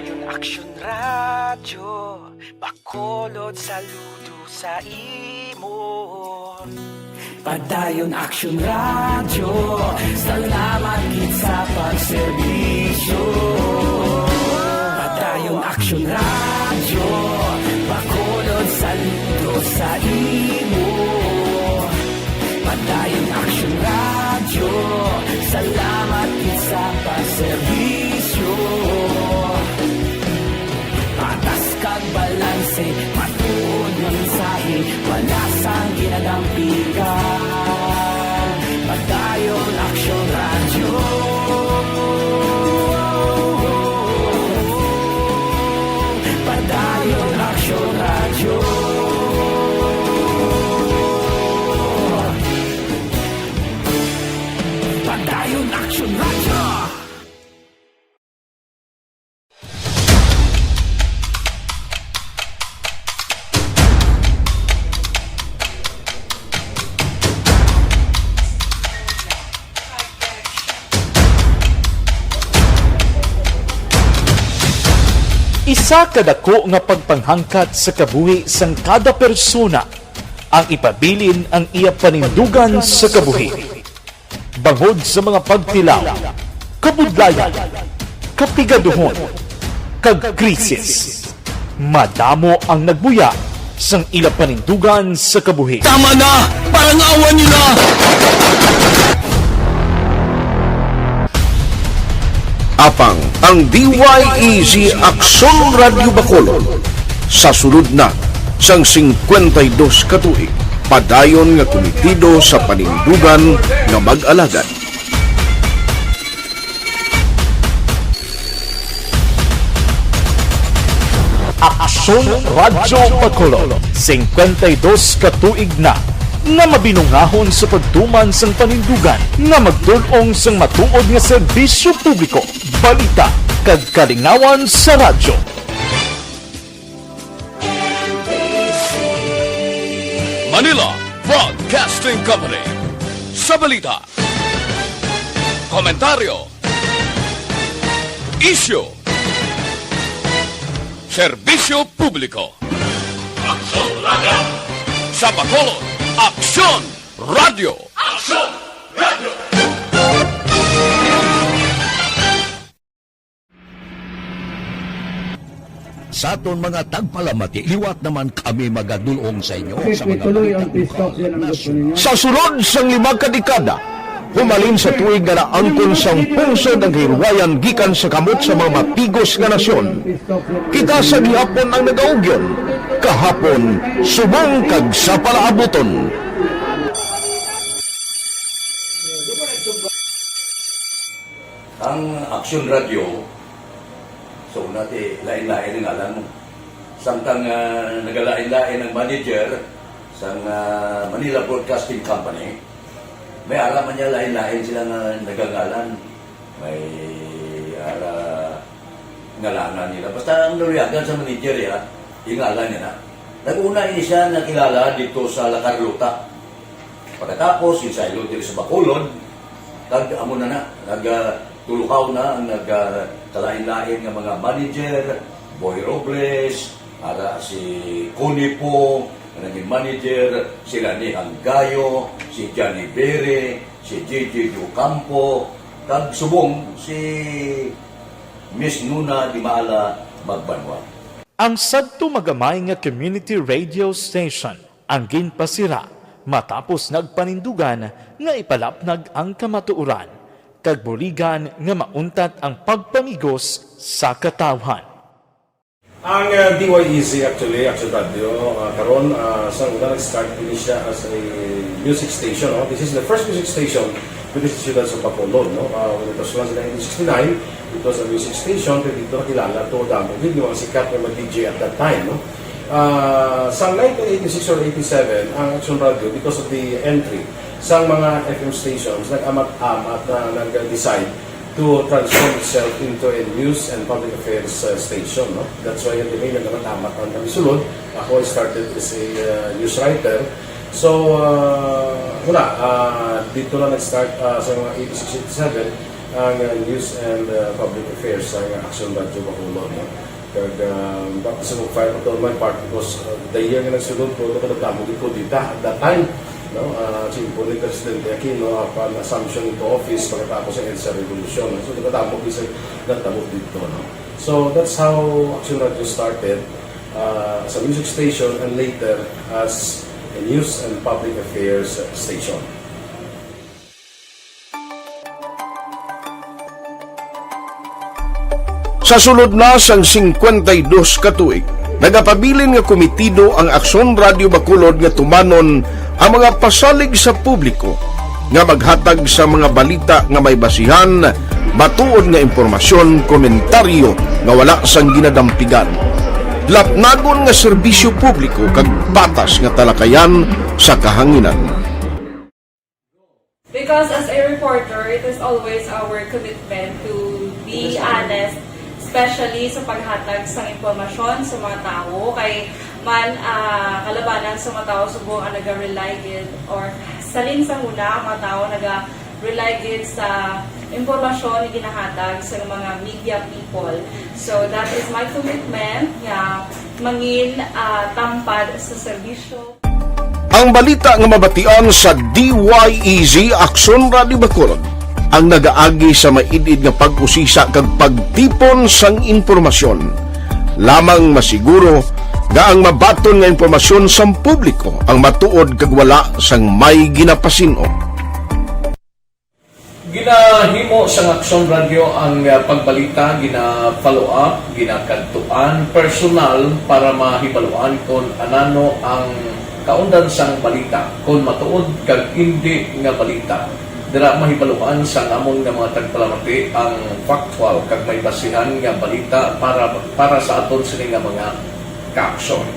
Action Radyo, Bacolod, saludo sa imo. Padayon Action Radyo, salamat gid sa pagserbisyo. Padayon Action Radyo, Bacolod, saludo sa imo. Padayon Action Radyo, salamat gid sa pagserbisyo. Patas kag balanse, matuod nga mensahe, wala sang ginadampigan. Padayon Action Radyo. Padayon Action Radyo. Padayon Action Radyo. Isa ka dako nga pagpanghangkat sa kabuhi sang kada persona ang ipabilin ang iya panindugan sa kabuhi. Bangod sa mga pagtilaw, kabudlayan, kapigaduhon, kag krisis, madamo ang nagbuya sang ila panindugan sa kabuhi. Tama na! Parangawan niyo na! Apang ang D Y E Z Aksyon Radyo Bacolod sa sulod na sang singkwenta y dos ka tuig, padayon nga kumitido sa panindugan nga mag-alagad. Aksyon Radyo Bacolod, singkwenta y dos ka tuig na nga mabinungahon sa pagtuman sang panindugan nga magdul-ong sang matuod nga serbisyo publiko, balita, kag kalingawan sa radyo. Manila Broadcasting Company. Sa balita, komentaryo, isyu, serbisyo publiko. Aksyon Radyo. Sa Bacolod, Aksyon Radyo. Aksyon Radyo. Sa aton mga tagpalamati, liwat naman kami magadul-ong sa inyo sa mga balita lokal, nasyonal. Sa sulod sang lima ka dekada, humalin sa tuig nga naangkon sang pungsod ang kahilwayan gikan sa kamot sa mga mapigos nga nasyon. Kita sa gihapon ang nagaugyon, kahapon, subong kag sa palaabuton. Ang Aksyon Radyo, so, nati, lain-lain ang ngalan mo. Samtang, ah, nagalain-lain ang manager sang, ah, Manila Broadcasting Company, may ara man niya lain-lain sila nga nagangalan. May ara ngalanan nila. Basta ang naluyagan sa manager, ya, yung ngalan niya na. Nag-una ini siya nakilala dito sa La Carlota. Pagkatapos, ginsaylo diri sa Bacolod, kag amo na na, nag, ah, tulukaw na ang nag, ah, kalain-lain nga mga manager, Boy Robles, ara si Connie Po, nga naging manager, si Rani Hanggayo, si Johnny Bere, si J J Ocampo, kag subong si Miss Nuna Di Maala Magbanwa. Ang sadto magamay nga community radio station ang ginpasira matapos nagpanindugan nga ipalapnag ang kamatuoran kag buligan nga mauntat ang pagpamigos sa katawhan. Ang, uh, D Y E Z actually, Action Radio, uh, karon, uh, sa una nag-start ini siya as a music station, no? This is the first music station dito sa siyudad sa Bacolod, no? Uh, when it was launched in nineteen sixty-nine, it was a music station, pero dito nakilala to damo gid yung mga sikat nga mga D J at that time, no? Ah, sa nineteen eighty-six or eighty-seven, ang Action Radio, because of the entry sa mga F M stations, nag-amat-amat na nag-decide to transform itself into a news and public affairs, uh, station, no? That's why yung name nag-amat-amat ang kami sulod. Ako, I started as a, uh, news writer. So, uh, wala, uh, dito na nag-start, uh, sa mga eighty-six, eighty-seven. Ang, uh, News and, uh, Public Affairs sang Aksyon Radyo Bacolod, no? Kag, um, baptism of fire ko to my part because, uh, the year nga nagsunod ko, nagdamo gid ko dita at that time, no? Uh, simple ni Presidente Aquino, apan assumption into office pagkatapos sa EDSA Revolution, no? So, nagdamo gid sa natabo dito, no? So, that's how Aksyon Radyo started, uh, as a music station and later as a news and public affairs station. Sa sulod na sang singkwenta y dos ka tuig, nagapabilin nga komitido ang Aksyon Radyo Bacolod nga tumanon ang mga pasalig sa publiko nga maghatag sa mga balita nga may basihan, matuod nga impormasyon, komentaryo nga wala sang ginadampigan, lapnagon nga serbisyo publiko kag patas nga talakayan sa kahanginan. Because as a reporter, it is always our commitment to be honest, especially sa paghatag sang impormasyon sa mga tawo. Kay man, ah, kalabanan sa mga tawo subong ang naga-rely gid, or salin sa huna ang mga tawo naga-rely gid sa impormasyon nga ginahatag sa mga media people. So that is my commitment nga mangin, ah, tampad sa serbisyo. Ang balita nga mabatian sa D Y E Z Aksyon Radyo Bacolod ang nagaagi sa maid-id nga pag-usisa kag pagtipon sang impormasyon. Lamang masiguro nga ang mabaton nga impormasyon sang publiko ang matuod kag wala sang may ginapasin-o. Ginahimo sang Aksyon Radyo ang, ah, pagbalita, gina-follow up, ginakadtuan personal para mahibaluan kon anano ang kaundan sang balita, kon matuod kag indi nga balita. Dira mahibaluan sang amon nga mga tagpalamati ang factual kag may basihan nga balita para, para sa aton sini nga mga kaaksyon.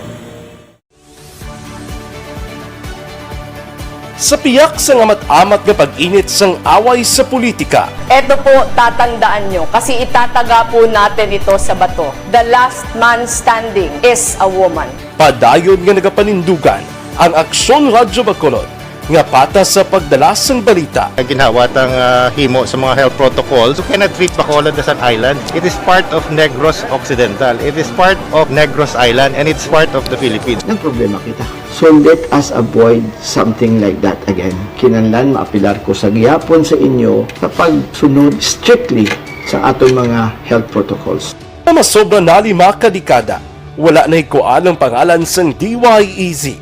Sa piyak sang amat-amat nga pag-init sang away sa politika, Eto po, tatandaan nyo, kasi itataga po natin ito sa bato. The last man standing is a woman. Padayon nga nagapanindugan ang Aksyon Radyo Bacolod nga patas sa pagdala sang balita. Ginhawa tang, ah, himo sa mga health protocols. You cannot treat Bacolod as an island. It is part of Negros Occidental. It is part of Negros Island, and it's part of the Philippines. Nagproblema kita. So let us avoid something like that again. Kinahanglan maapelar ko sa gihapon sa inyo sa pagsunod strictly sa aton mga health protocols. Nga masobra na lima ka dekada, wala nahikuan ang pangalan sang D Y E Z,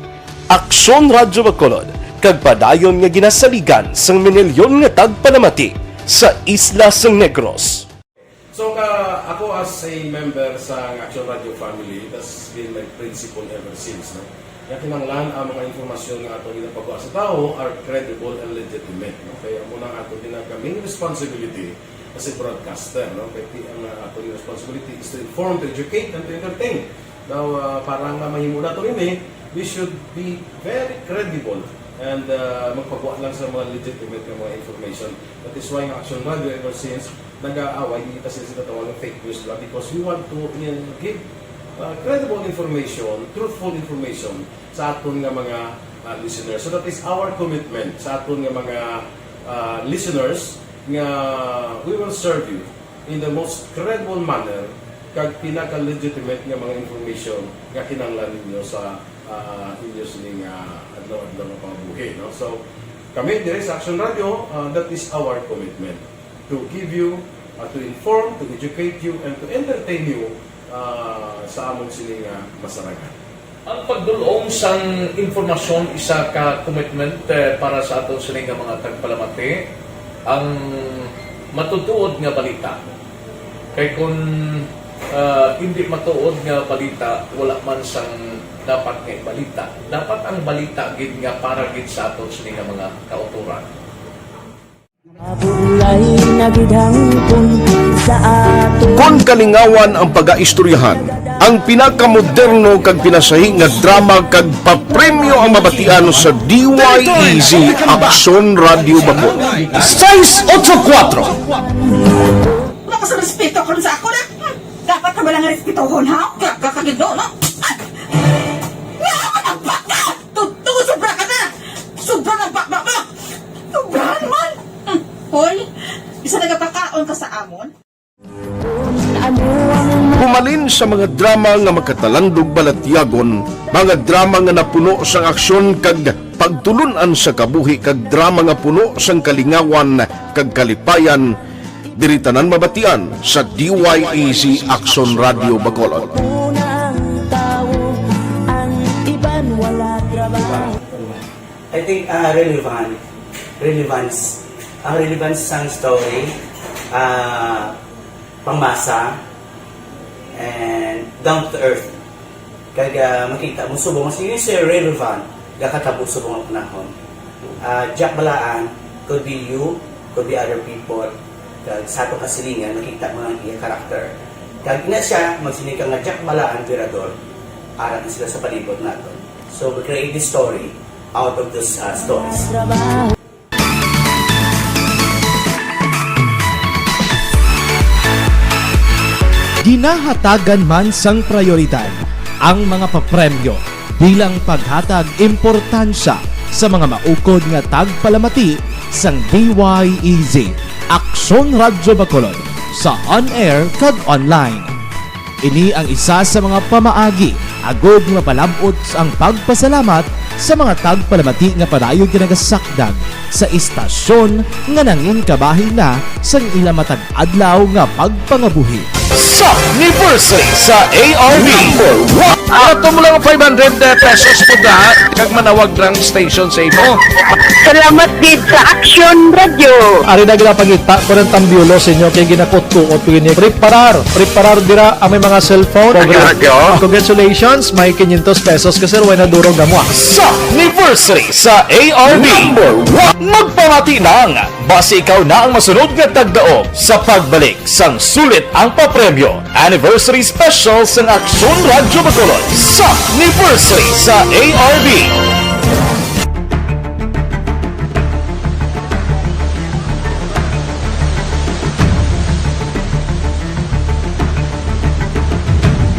Aksyon Radyo Bacolod, kag padayon nga ginasaligan sang minilyon nga tagpalamati sa isla sang Negros. So, ka, ako as a member sa Action Radio family, that's been my principle ever since, no? Nga kinahanglan ang mga impormasyon nga ato ginapagawa sa tawo are credible and legitimate, no? Kaya amo na ang ato ginag-, main responsibility as a broadcaster, no? Kaya ti-, ang, uh, ato responsibility is to inform, to educate, and to entertain. Now, uh, para nga mahimo nato ini, we should be very credible and, uh, magpagawa lang sa mga legitimate nga mga information. That is why ang Action Radio ever since nag-aaway, di kita sila sa tawag ng fake news, diba? Because we want to, uh, give, uh, credible information, truthful information sa aton nga mga, uh, listeners. So that is our commitment sa aton nga mga, uh, listeners, nga we will serve you in the most credible manner kag pinaka-legitimate nga mga information nga kinahanglan ninyo sa, ah, inyo sining, ah, adlaw-adlaw nga pangabuhi, no? So, kami diri sa Action Radio, ah, that is our commitment, to give you, ah, to inform, to educate you, and to entertain you, ah, sa amon sini nga masarangan. Ang pagdul-ong sang impormasyon isa ka commitment, eh, para sa aton sini nga mga tagpalamati, ang matutuod nga balita. Kay kun, ah, indi matuod nga balita, wala man sang dapat nga ibalita. Dapat ang balita gid nga para gid sa aton sini nga mga kautoran. Mabulay na gid hangkon sa aton. Kon kalingawan ang pagaistoryahan, ang pinakamoderno kag pinasahi nga drama kag papremyo ang mabatian sa D Y E Z Aksyon Radio Bacolod. Seis ocho kuatro. Wala ka sa respeto karon sa ako na. Hmm. Dapat ka ba lang respetohon, ha? Ka, ka, ka, no? Ay! Nga naman ang baka! Totoo, sobra ka na! Sobra ng baba mo! Sobrahan man! Hmm. Hoy, isa na ka baka, Humalin sa mga drama nga makatalandog balatyagon, mga drama nga napuno sang aksyon kag pagtulon-an sa kabuhi kag drama nga puno sang kalingawan kag kalipayan, diri tanan mabatian sa D Y E Z Aksyon Radyo Bacolod. I think, ah, relevant. Relevance. Ang relevance sang story, ah, pangmasa, and down to earth. Kag, ah, makita mo subong, sige, sir, relevant, gakatabo subong ang panahon. Ah, Jack Balaan, could be you, could be other people. Kag sa atong kasilingan, makita mo ang iya character. Kag ina siya, magsiling ka nga Jack Balaan, Virador, ara na sila sa palibot nato. So, we create this story out of those, uh, stories. Ginahatagan man sang prayoridad ang mga papremyo bilang paghatag importansya sa mga maukod nga tagpalamati sang D Y E Z, Aksyon Radyo Bacolod, sa on-air kag online. Ini ang isa sa mga pamaagi agud nga mapalab-ot ang pagpasalamat sa mga tagpalamati nga padayon ginagasakdag sa istasyon nga nangin kabahin na sang ila matag adlaw nga pagpangabuhi. Sa anniversary sa A R B. Number one. Ato mo lang five hundred pesos po da, kag manawag lang station sa imo. Salamat gid sa Action Radio. Ari na ginapangita ko ng tambiolo sa inyo kay ginakutkuot ko ini. Preparar, preparar dira ang may mga cellphone. Action Radio. Congratulations, may quinientos pesos ka sir, way na durog na mo ah. Sa anniversary sa A R B. Number one. Magpamati nang basi ikaw na ang masunod nga tagdaog sa pagbalik sang sulit ang papremyo. Anniversary Special sang Aksyon Radyo Bacolod sa Anniversary sa A R B.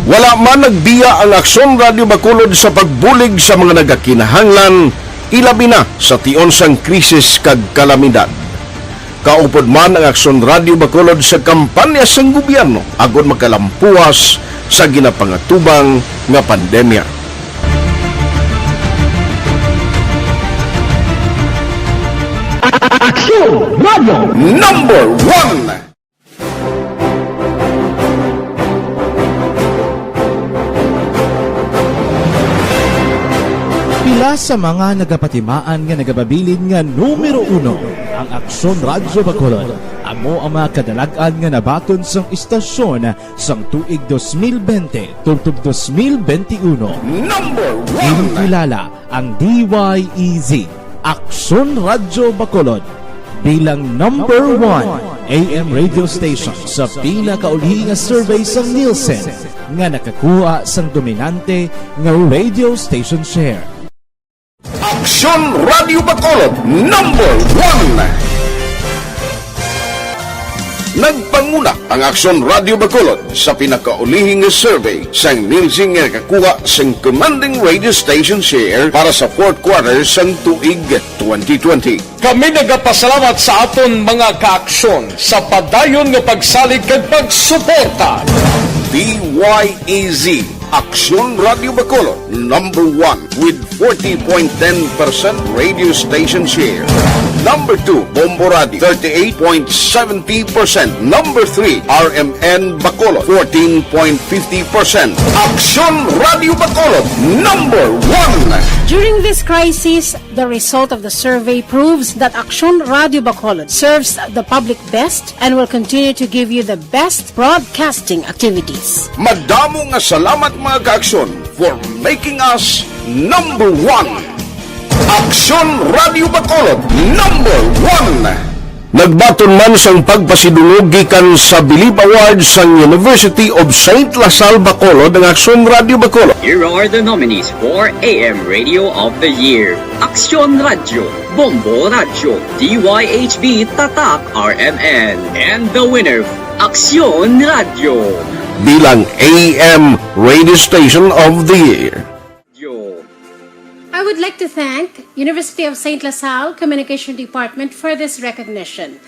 Wala man nagbiya ang Aksyon Radyo Bacolod sa pagbulig sa mga nagakinahanglan, ilabi na sa tion sang krisis kag kalamidad. Kaupod man ang Aksyon Radyo Bacolod sa kampanya sang gobyerno agod makalampuwas sa ginapangatubang nga pandemya. Aksyon Radyo Number One. Pila sa mga nagapatimaan nga nagababilin nga numero uno ang Aksyon Radyo Bacolod. Amo ang mga kadalag-an nga nabaton sang istasyon sang tuig dos mil bente tubtob dos mil bente uno. Number one. Ginakilala ang D Y E Z, Aksyon Radyo Bacolod, bilang number one A M radio station sa pinakauli nga survey sang Nielsen nga nakakuha sang dominante nga radio station share. Aksyon Radyo Bacolod, number one. Nagpanguna ang Aksyon Radyo Bacolod sa pinakaulihing nga survey sang Nielsen nga nakakuha sang commanding radio station share para sa fourth quarter sang tuig twenty twenty. Kami nagapasalamat sa aton mga kaaksyon sa padayon nga pagsalig kag pagsuporta. D Y E Z, Aksyon Radyo Bacolod, number one with forty point ten percent radio station share. Number two, Bombo Radio, thirty-eight point seventy percent. Number three, R M N Bacolod, fourteen point fifty percent. Aksyon Radyo Bacolod, number one. During this crisis, the result of the survey proves that Aksyon Radyo Bacolod serves the public best and will continue to give you the best broadcasting activities. Madamo nga salamat, mga kaaksyon, for making us number one. Aksyon Radyo Bacolod, number one. Nagbaton man sang pagpasidungog gikan sa Bilib Award sang University of Saint La Salle Bacolod ang Aksyon Radyo Bacolod. Here are the nominees for A M Radio of the Year. Aksyon Radyo, Bombo Radyo, D Y H B Tatak R M N, and the winner, Aksyon Radyo. Bilang A M Radio Station of the Year. I would like to thank University of Saint La Salle Communication Department for this recognition.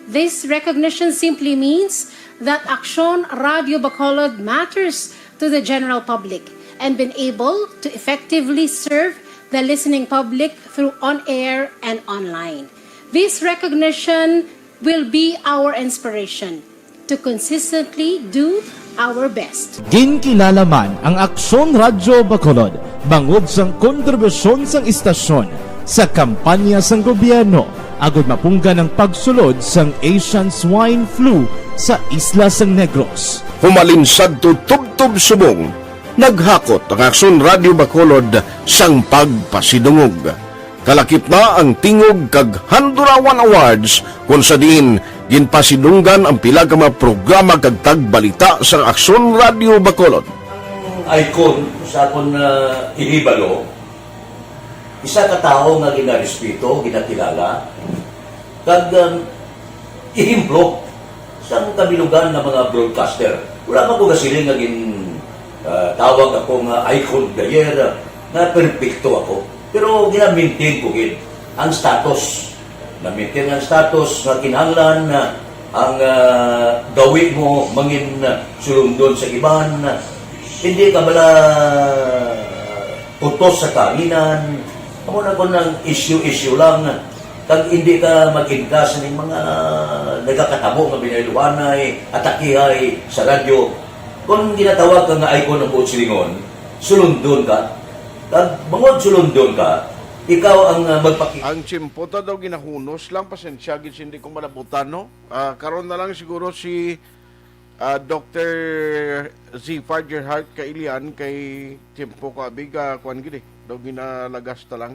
This recognition simply means that Aksyon Radio Bacolod matters to the general public and been able to effectively serve the listening public through on-air and online. This recognition will be our inspiration to consistently do our best. Ginkilala man ang Aksyon Radyo Bacolod bangod sang kontribusyon sang istasyon sa kampanya sang gobyerno agud mapunggan ang pagsulod sang Asian Swine Flu sa isla sang Negros. Humalin sadto tubtob subong, naghakot ang Aksyon Radyo Bacolod sang pagpasidungog. Kalakip na ang Tingog kag Handurawan Awards, kon sa diin ginpasidunggan ang pila ka mga programa kag tagbalita sa Aksyon Radyo Bacolod. Ang icon sa akon uh, ihibalo, isa ka tawo nga ginarespeto, ginakilala, kag um, ehemplo sang kabilugan nga mga broadcaster. Wala pa ko gasiling nga gin uh, tawag ako nga icon of the year, uh, nga perpekto ako. Pero gina-maintain ko gid ang status. Na-maintain ang status nga kinahanglan na ang uh, gawi mo mangin uh, sulundon sa iban. Hindi ka bala utos sa kahanginan. Amo na kon ang issue-issue lang. Kag hindi ka mag-indas ning mga nagakatabo nga binayluhanay, atakihay sa radyo. Kung ginatawag ka nga icon ng buot silingon, sulundon ka. Kag bangod sulundon ka, ikaw ang uh, magpaki- Ang tiyempo ta daw ginahunos lang, pasensya gid sa hindi ko malabutan, no? Ah, karon na lang siguro si ah, Doktor Zephyr Gerhart Kailian, kay tiyempo ko abi ka kuan gid eh. Daw ginalagas ta lang.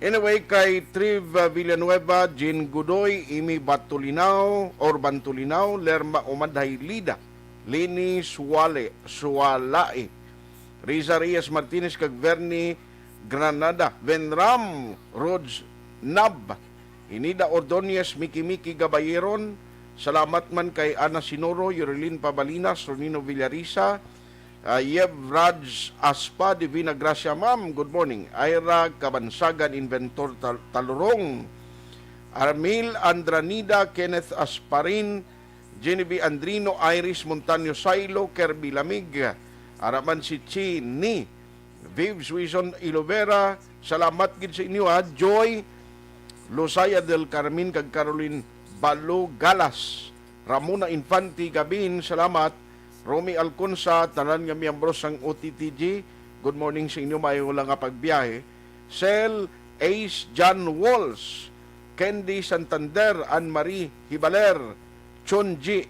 Anyway, kay Triv ah, Villanueva, Jean Godoy, Amy Batulinaw, or Bantulinao, Lerma Umadhay Lida, Lini Suwale, Suwalae, Riza Reyes Martinez kag Vernie Granada, Venram Rods Nab, Inida Ordonez, Miki Miki Gabayeron, salamat man kay Ana Sinoro, Yorelin Pabalinas, Ronino Villarisa, ah, Yev Raj Aspa, Divina Gracia, ma'am, good morning. Ira Kabansagan, Inventor Tal- Talurong, Armil Andranida, Kenneth Asparin, Genevieve Andrino, Iris Montaño Sailo, Kirby Lamig, ara man si Chi ni Vives Wison Ilovera, salamat gid sa inyo ha. Joy Losaya del Carmen kag Caroline Balo Galas, Ramona Infante Gabin, salamat. Romy Alconsa, tanan nga miyembro sang O T T G, good morning sa inyo, maayo lang nga pagbiyahe. Sel Ace John Walls, Candy Santander, Anne Marie Hibaler, Chonji,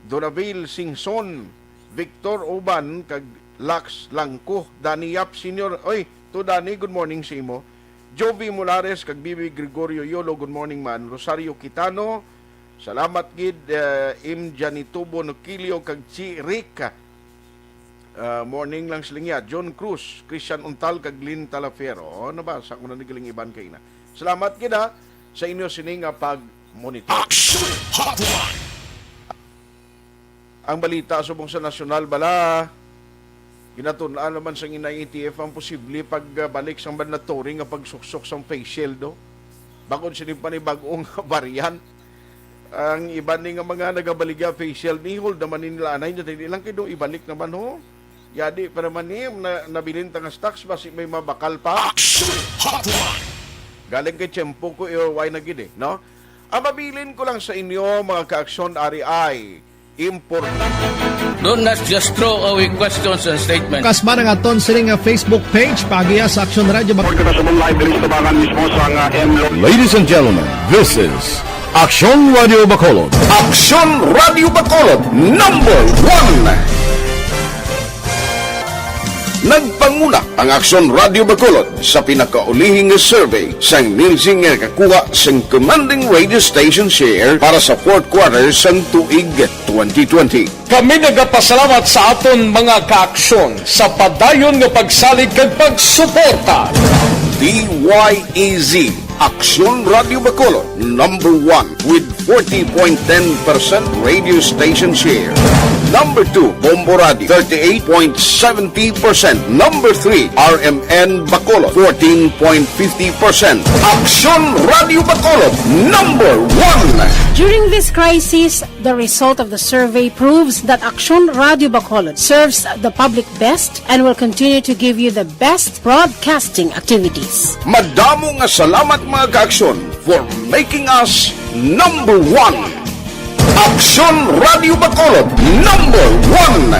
Donaville Singson, Victor Uban, kag Lax Langko, Danny Yap Senior. Oy, to Danny, good morning sa imo. Jovi Molares, kag Bibi Gregorio Yolo, good morning man. Rosario Kitano, salamat gid, eh, Im Janitubo Noquilio, kag Chi Rick. Ah, morning lang sila niya. John Cruz, Christian Untal, kag Lynn Talafiero. Oh, nabasa ko na ni galing iban kay na. Salamat gid ha, sa inyo sini nga pag-monitor. Action Hotline! Ang balita subong sa nasyonal bala, ginatun-an naman sang Inay A T F ang posible pagbalik sang mandatory nga pagsuksok sang face shield, no? Bangod sini panibag-ong variant. Ang iban ni nga mga nagabaligya face shield, ni-hold naman ni nila anay, na dili lang kay do ibalik naman ho. Yadi pa naman ni na, nabilin ta nga stocks, basi may mabakal pa. Action Hotline! Galing kay tiyempo ko, iwaway na gid eh, no? Ang mabilin ko lang sa inyo, mga ka-aksyon, ari ay importante. Do not just throw away questions and statements. Kasma nga aton sini nga Facebook page, paagiha sa Aksyon Radyo Bac- Report ka sa live diri sa tabangan mismo sa nga M Lo. Ladies and gentlemen, this is Aksyon Radyo Bacolod. Aksyon Radyo Bacolod, number one. Nagpanguna ang Aksyon Radyo Bacolod sa pinakaulihi nga survey sang Nielsen nga nakakuha sang commanding radio station share para sa fourth quarter sang tuig twenty twenty. Kami nagapasalamat sa aton mga kaaksyon sa padayon nga pagsalig kag pagsuporta. D Y E Z Aksyon Radio Bacolod, number one with forty point ten percent radio station share. Number two, Bombo Radio, thirty-eight point seventy percent. Number three, R M N Bacolod, fourteen point fifty percent. Aksyon Radio Bacolod, number one. During this crisis, the result of the survey proves that Aksyon Radio Bacolod serves the public best and will continue to give you the best broadcasting activities. Madamo nga salamat, mga ka-Aksyon, for making us number one. Aksyon Radio Bacolod, number one.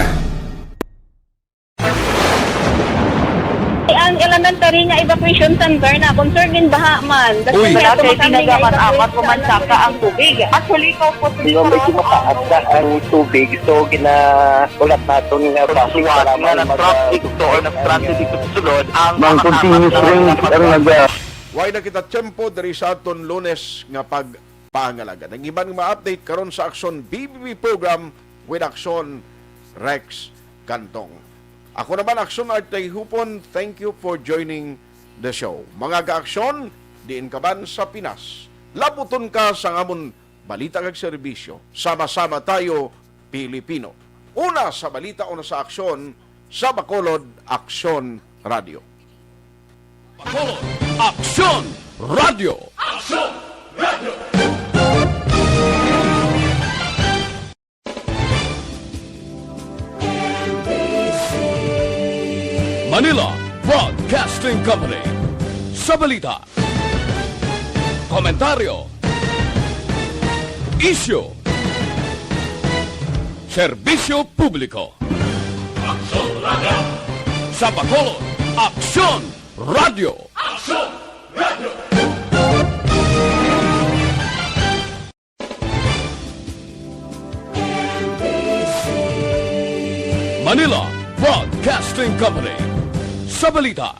Ang elementary nga evacuation center na concerned in baha man. Uy. Wala kay tinaga man, amat ko man saka ang tubig. Actually, ikaw po, Hindi, medyo mataas na ang tubig. So, ginahulat naton nga traffic, para nga mag- nag-traffic to or nag-transit dito sa sulod, ang Mang mga continuous apat na rain, mga ang naga- Wala na kita tiyempo diri sa aton Lunes nga pagpangalaga. Ang iban nga mga update karon sa Aksyon B B B program with Aksyon Rex Cantong. Ako naman, Aksyon Art Hupon, thank you for joining the show. Mga ka-Aksyon, diin ka man sa Pinas, laputon ka sa amon balita kag serbisyo. Sama-sama tayo, Pilipino. Una sa balita, una sa aksyon, sa Bacolod Aksyon Radio. Bacolod Aksyon Radio. Aksyon Radio. Manila Broadcasting Company. Sa balita, komentaryo, isyu, serbisyo publiko. Aksyon Radio. Sa Bacolod, Aksyon Radio. Aksyon Radio. Manila Broadcasting Company. Sa balita,